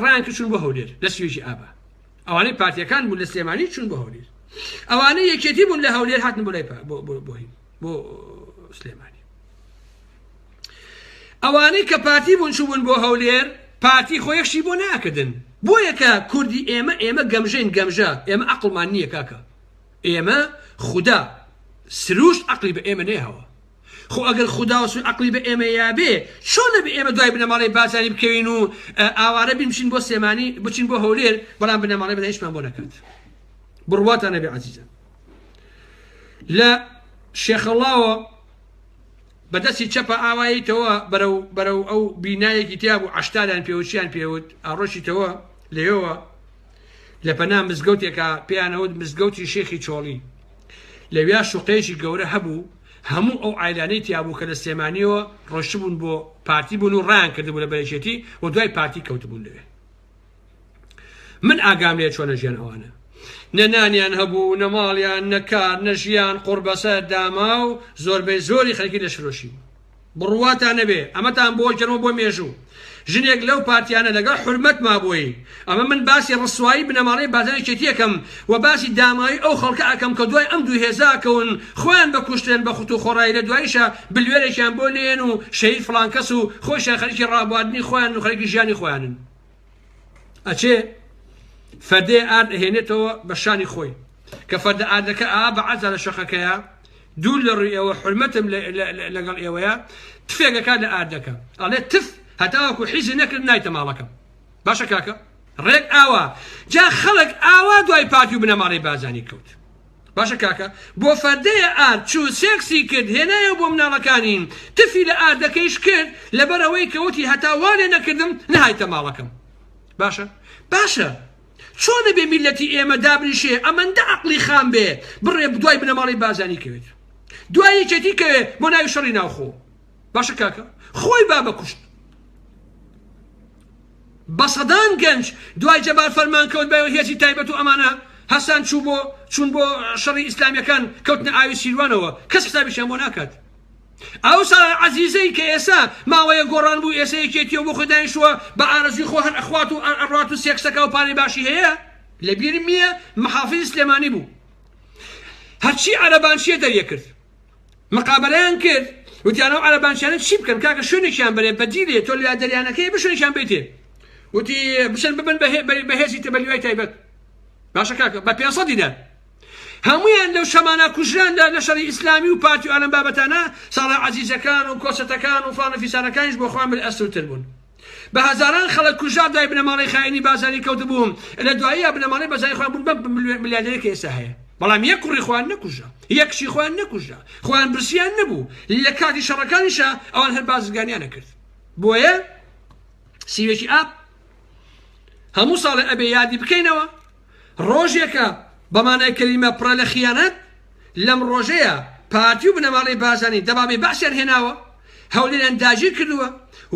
ڕایان کرد چون بۆ هەولێر لە سوێژی ئابا ئەوانەی پارتیەکان بوون لە سلێمانی چون بۆ هەولێر ئەوانەی یەکێتی بوون لە هەولێر هاتن بۆ لای بۆ سلێمانی ئەوانەی کە پارتی بوون چوبوون بۆ هەولێر پارتی خۆ یەکشی بۆ ناکردن بۆیە کە کوردی ئێمە ئێمە گەمژەین گەمژە ئێمە عقلمان نییە کاکە ئێمە خودا سروشت عقلی بە ئێمە نەیاوە خۆ ئەگەر خودا و سروشت عقلی بە ئێمە یابێ چۆن نەبێ ئێمە دوای بنەماڵەی بارزانی بکەوین و ئاوارە بین بچین بۆ سلێمانی بچین بۆ هەولێر بەڵام بنەماڵەی بەدەن هیچمان بۆ نەکات بڕواتان نەبێ عەزیزان لە شێخەڵاوە بە دەستی چەپە ئاواییتەوە بەرەو بەرەو ئەو بینایەکی تیا بوو عەشتاریان پێوت چیان پێوت ئاڕۆشیتەوە لەوێوە لە پەنا مزگەوتێکا پێیان ئەوت مزگەوتی شێخی چۆڵی لەویا شوقەیەکی گەورە هەبوو هەموو ئەو عایلانەی تیابوو کە لە سلێمانیەوە ڕۆشتبوون بۆ پارتی بوون و ڕایان کردبوو لە بەرەکێتی و دوای پارتی کەوتبوون لەوێ من ئاگام لێ چۆنە ژیان ئەوانە نە نانیان هەبوو نە ماڵیان نە کار نە ژیان قوڕبەسەر داما و زۆربەی زۆری خەرکی لەشفرۆشی بوو بڕواتان نەبێ ئەمەتان بۆ گەرمە بۆ مێژوو ژنێک لەو پارتیانە لەگەڵ حورمەتما بۆی ئەمە من باسی ڕسوایی بنەماڵەی بارزانی یەکێتی ئەکەم و باسی داماوی ئەو خەڵکە ئەکەم کە دوای ئەم دوو هێزە ئەکەون خۆیان بەکوشتن بە خوت و خۆڕایی لە دواییشا بلوێرێکیان بۆ لێن و شەهید فڵان کەس و خۆیشیان خەریکی ڕابواردنی خۆیانن و خەریکی ژیانی خۆیانن ئەچێ فەردێ ئارد ئەهێنێتەوە بە شانی خۆی کە فەردە ئاردەکە ئا بە عەزا لە شەقەکەیە دوور لە ڕووی ئێوە حرمەتم لەگەڵ ئێوەیە تفێکەکە لە ئاردەکە ئەڵێ تف هەتاوەکو حیزی نەکرد نایتە ماڵەکەم باشە کاکە ڕێک ئاوا جا خەڵک ئاوا دوای پارتی و بنەماڵەی بازانی کەوت باشە کاکە بۆ فەردەیە ئارد چوو سێکسی کرد هێنایەوە بۆ مناڵەکانی تفی لە ئاردەکەیش کرد لەبەر ئەوەی کە وتی هەتا وا لێ نەکردم نەهایتە ماڵەکەم باشە باشە چۆنە بێ میلەتی ئێمە دابنیشێ ئەمەندە عەقڵی خام بێ بڕێ دوای بنەماڵەی بازانی کەوێت دوای یەکێتی کەوێ بۆ ناوی شەڕی ناوخۆ باشە کاکە خۆی با بەکوشت بە سەدان گەنج دوای جەبار فەرمان کەوت بە هێزی تایبەت و ئەمانە هەستان چوو بۆ چوون بۆ شەڕی ئیسلامیەکان کەوتنە ئاوی سیروانەوە کەس حسابیشیان بۆ ناکات ئەو ساڵە عەزیزەی کە ئێسا ماوەیە گۆڕان بوو ئێسە یەکێتیەوە بۆ خۆی دانیشتووە بە ئارەزوی خۆ هەر ئەخوات و ئەڕوات و سێکسەکە و پارەی باشی هەیە لەبیرم نییە محافزی سلێمانی بوو هەرچی عەرەبانچیە دەریەکرد مقابەلەیان کرد وتیان ئەو عەرەبانچیانە چی بکەن کاکە شوێنێکیان بەرێ بەدیلێ تۆ لە دەریانەکەی بشوێنێکیان بیتێ وتی بچن ببن بەهێزی تە بە لیوای تایبەت باشە کاکە بە 500 دینار هەمویان لەو شەمانە کوژران لە لە شەڕی ئیسلامی و پارتی و ئالەم بابەتانە ساڵە عەزیزەکان و کۆسەتەکان و فڵان و فیسارەکانیش بۆ خۆیان بلئەستورتر بوون بە هەزاران خەڵک کوژرا دوای بنەماڵەی خائینی بارزانی کەوتبوو لە دواییە بنەماڵەی بارزانی خۆیان بوون بەم ملیاردێرە کە ئێستا هەیە بەڵام یەک کوڕی خۆیان نەکوژرا یەک کچی خۆیان نەکوژرا خۆیان برسیان نەبوو لە کاتی شەڕەکانیشا ئەوان هەر بازرگانیان نەکرد بۆیە سیوێکی ئاب هەموو ساڵێ ئەبێ یادی بکەینەوە ڕۆژێکە بەمانای کەلیمە پڕە لە خیانەت لەم ڕۆژەیا پارتی و بنەماڵەی بارزانی دەبابەی بەعسیان هێناوە هەولێریان داگیر کردووە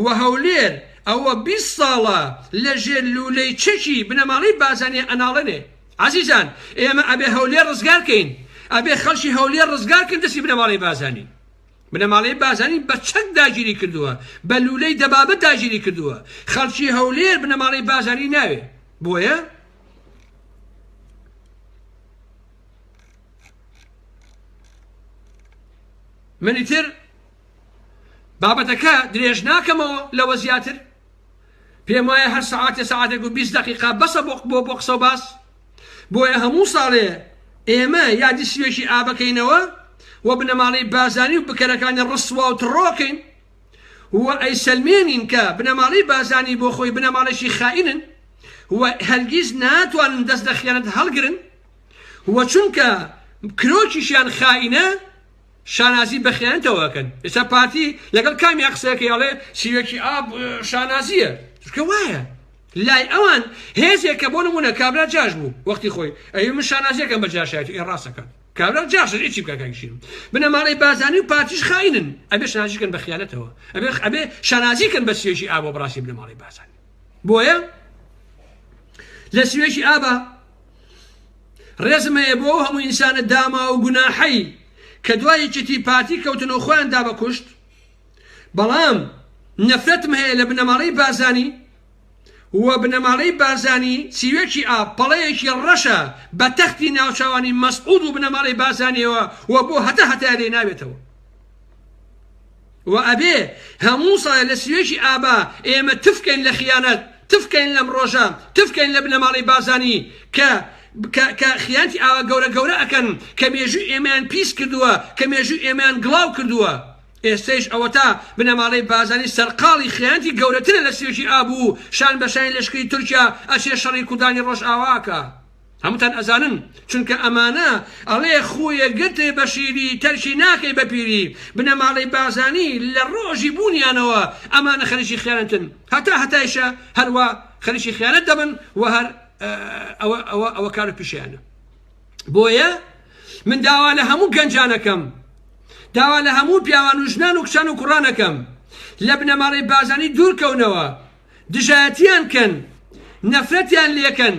و هەولێر ئەوە 20 ساڵە لە ژێر لوولەی چەکی بنەماڵەی بارزانیە ئەناڵێنێ عەزیزان ئێمە ئەبێ هەولێر ڕزگار کەین ئەبێ خەڵکی هەولێر ڕزگار کەین دەستی بنەماڵەی بارزانی بنەماڵەی بارزانی بە چەک داگیری کردووە بە لوولەی دەبابە داگیری کردووە خەڵکی هەولێر بنەماڵەی بارزانی ناوێ بۆیە من ئیتر بابەتەکە درێژ ناکەمەوە لەوە زیاتر پێم وایە هەر سەعاتێ سەعاتێک و 20 دقیقا بەسە بۆ بۆ بۆ قسە و باس بۆیە هەموو ساڵێ ئێمە یادی سوێکی ئابەکەینەوە و بنەماڵەی بازانی و بکەرەکانی ڕسوا و تڕۆکەین و ئەیسەلمێنین کە بنەماڵەی بازانی بۆ خۆی بنەماڵێکی خائینن و هەرگیز ناتوانن دەست لە خیانەت هەڵگرن و چونکە کرۆکیشیان خائینە شانازی بە خیانەتەوە ئەکەن ئێستا پارتی لەگەڵ کامیان قسەکەی ئەڵێ سیوەکی ئاب شانازیە چونکە وایە. لای ئەوان هێزێک کە بۆ نمونە کابرا جاش بوو وەختی خۆی ئەی من شانازیەکەم بە جاشایەتی ئێ ڕاستەکات کابرا جاشە هیچی بکە کاک شیرم بنەماڵەی بازانی و پارتیش خاینن ئەبێ شانازی کەن بە خیانەتەوە ئەبێ ئەبێ شانازی کەن بە سوێکی ئابۆ بەڕاستی بنەماڵەی بازانی بۆیە لە سوێکی ئابا ڕێزم هەیە بۆ ئەو هەموو ئینسانە داما و گوناحەی کە دوای یەکێتی پارتی کەوتن و خۆیان دا بە کوشت بەڵام نەفرەتم هەیە لە بنەماڵەی بارزانی و بنەماڵەی بارزانی سیوێکی ئا پەڵەیەکی ڕەشە بە تەختی ناوچاوانی مەسعود و بنەماڵەی بارزانیەوە و بۆ هەتا هەتایە لێ نابێتەوە و ئەبێ هەموو ساڵێ لە سیوێکی ئابا ئێمە تفکەین لە خیانەت تفکەین لەم ڕۆژە تفکەین لە بنەماڵەی بارزانی کە کە خیانەتی ئاوا گەورە گەورە ئەکەن کە مێژووی ئێمەیان پیس کردووە کە مێژووی ئێمەیان گڵاو کردووە ئێستەیش ئەوەتا بنەماڵەی بارزانی سەرقاڵی خیانەتی گەورەترە لە سیوێکی ئاب و شان بە شانی لەشکری تورکیا ئەچێ شەڕی کوردانی ڕۆژئاوا ئەکا هەمووتان ئەزانن چونکە ئەمانە ئەڵێ خویە گرتێ بە شیری تەرکی ناکەی بە پیری بنەماڵەی بارزانی لە ڕۆژی بوونیانەوە ئەمانە خەریکی خیانەتن هەتا هەتایشە هەروا خەریکی خیانەت دەبن و هەر ئەوە ئەوە ئەوە کار و پیشەیانە بۆیە من داوا لە هەموو گەنجانەکەم داوا لە هەموو پیاوان و ژنان و کچان و کوڕانەکەم لە بنەماڵەی بازانی دوورکەونەوە دژایەتیان کەن نەفرەتیان لێکەن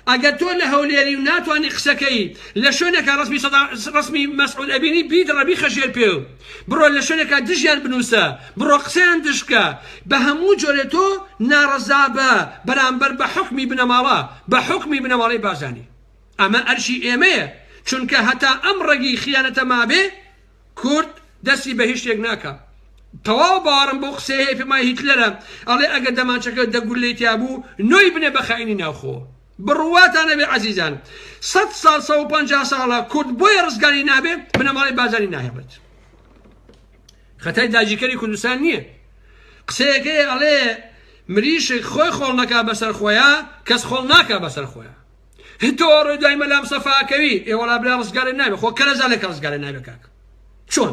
ئەگەر تۆ لە هەولێری و ناتوانی قسەکەی لە شوێنێکا ڕەسمی سەدا ڕەسمی مەسعود ئەبینی بیدڕە بیخە ژێر پێ و بڕۆ لە شوێنێکا دژیان بنووسە بڕۆ قسەیان دژ بکە بە هەموو جۆرێ تۆ ناڕەزا بە بەرامبەر بە حوکمی بنەماڵە بە حوکمی بنەماڵەی بارزانی ئەمە ئەرکی ئێمەیە چونکە هەتا ئەم ڕەگی خیانەتە مابێ کورد دەستی بە هیچ شتێک ناکا. تەواو باوەڕم بەو قسەیە هەیە پێم وایە هیتلەرە ئەڵێ ئەگەر دەمانچەکە دە گوللەی تیا بوو نۆی بنێ بە خائینی ناوخۆ. بڕواتان هەبێ عەزیزان سەد ساڵ 150 ساڵە کورد بۆیە ڕزگاری نابێ بنەماڵەی بارزانی ناهێڵێت. خەتای داگیرکەری کوردستان نییە. قسەیەکەیە ئەڵێ مریشک خۆی خۆڵ نەکا بەسەر خۆیا کەس خۆڵ ناکا بەسەر خۆیا. تۆ ڕۆی دوای مەلا مستەفا ئەکەوی ئێ وەڵا برا ڕزگارت نابێ خۆ کەرەزا لە کە ڕزگارت نابێ کاک چۆن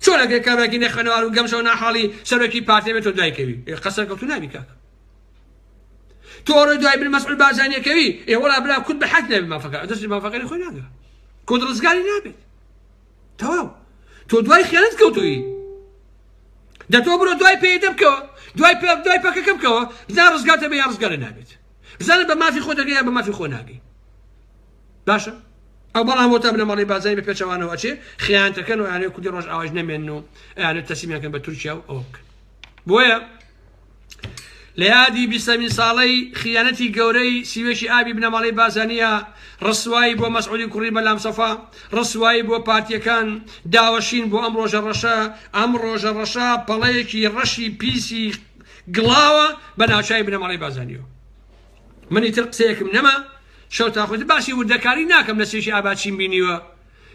چۆن ئەگەر کابراکی نەخوێنەوار و گەمژە و ناحاڵی سەرۆکی پارتی بێت تۆ دوای کەوی ئێ قەسەر کەوتو نابی کاک تۆ ڕۆی دوای بن مەسعود بارزانیەکەوی ئێ وەڵا برا کورد بە حەق نابێ مافەکە دەستی مافەکانی خۆی ناگا کورد ڕزگاری نابێت تەواو تۆ دوای خیانەت کەوتووی دە تۆ بڕۆ دوای پێدە بکەوە دوای پێ دوای پەکەکە بکەوە بزان ڕزگارتە بێ یا ڕزگارت نابێت بزانە بە مافی خۆ دەگەی یا بە مافی خۆ ناگەی باشە ئەو بەڵام بۆ تا بنەماڵەی بازانی بە پێچەوانەوە ئەچێ خیانەتەکەن و ئەیانەوێ کوردی ڕۆژئاوایش نەمێنن و ئەیانەوێ تەسلیمیان کەن بە تورکیا و ئەوە بکەن بۆیە لە یادی بیستەمین ساڵەی خیانەتی گەورەی سیوێکی ئابی بنەماڵەی بازانیە ڕسوایی بۆ مەسعودی کوڕی مەلام سەفا ڕسوایی بۆ پارتیەکان داوەشین بۆ ئەم ڕۆژە ڕەشە ئەم ڕۆژە ڕەشە پەڵەیەکی ڕەشی پیسی گڵاوە بە ناوچوی بنەماڵەی بارزانیەوە. من ئیتر قسەیەکم نەما شەو تا خۆی باسی وردەکاری ناکەم لە سێکی ئاباد چیم بینیوە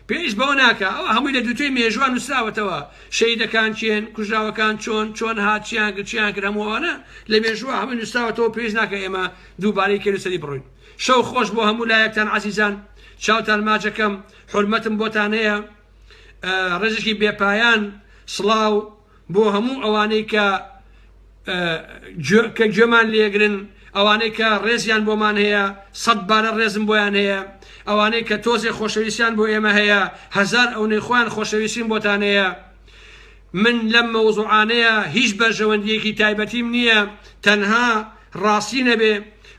پێویست بەوە ناکا ئەوە هەمووی لە دووتوێی مێژووە نووسراوەتەوە شەهیدەکان کێن کوژراوەکان چۆن چۆن هات چیان کرد چیان کرد هەموو ئەوانە لە مێژووە هەمووی نووسراوەتەوە پێویست ناکە ئێمە دووبارەی کەین و سەری بڕۆین شەو خۆش بۆ هەموو لایەکتان عەزیزان چاوتان ماچەکەم حورمەتم بۆتان هەیە ڕێزێکی بێپایان سڵاو بۆ هەموو ئەوانەی کە کە گوێمان لێگرن ئەوانەی کە ڕێزیان بۆمان هەیە سەد بارە ڕێزم بۆیان هەیە ئەوانەی کە تۆزێ خۆشەویستیان بۆ ئێمە هەیە هەزار ئەونەی خۆیان خۆشەویستیم بۆتان هەیە من لەم مەوزوعانەیە هیچ بەرژەوەندیەکی تایبەتیم نییە تەنها ڕاستی نەبێ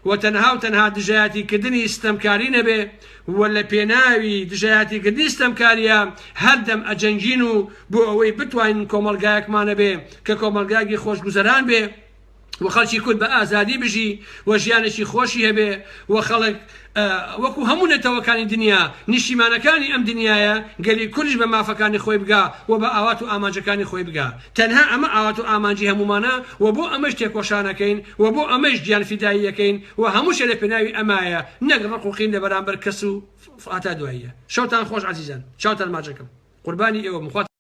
و تەنها و تەنها دژایەتی کردنی ستەمکاری نەبێ و لە پێناوی دژایەتی کردنی ستەمکاریە هەردەم ئەجەنگین و بۆ ئەوەی بتوانین کۆمەڵگایەکمان هەبێ کە کۆمەڵگایەکی خۆشگوزەران بێ و خەڵکی کورد بە ئازادی بژی و ژیانێکی خۆشی هەبێ و خەڵک وەکو هەموو نەتەوەکانی دنیا نیشتیمانەکانی ئەم دنیایە گەلی کوردیش بە مافەکانی خۆی بگا و بە ئاوات و ئامانجەکانی خۆی بگا تەنها ئەمە ئاوات و ئامانجی هەموومانە و بۆ ئەمەش تێکۆشانەکەین و بۆ ئەمەش گیان فیداییەکەین و هەموو شتێ لە پێناوی ئەمایە نەک ڕق و قین لە بەرامبەر کەس و هەتا دواییە شەوتان خۆش عەزیزان چاوتان ماچەکەم قوربانی ئێوە بم خواتان.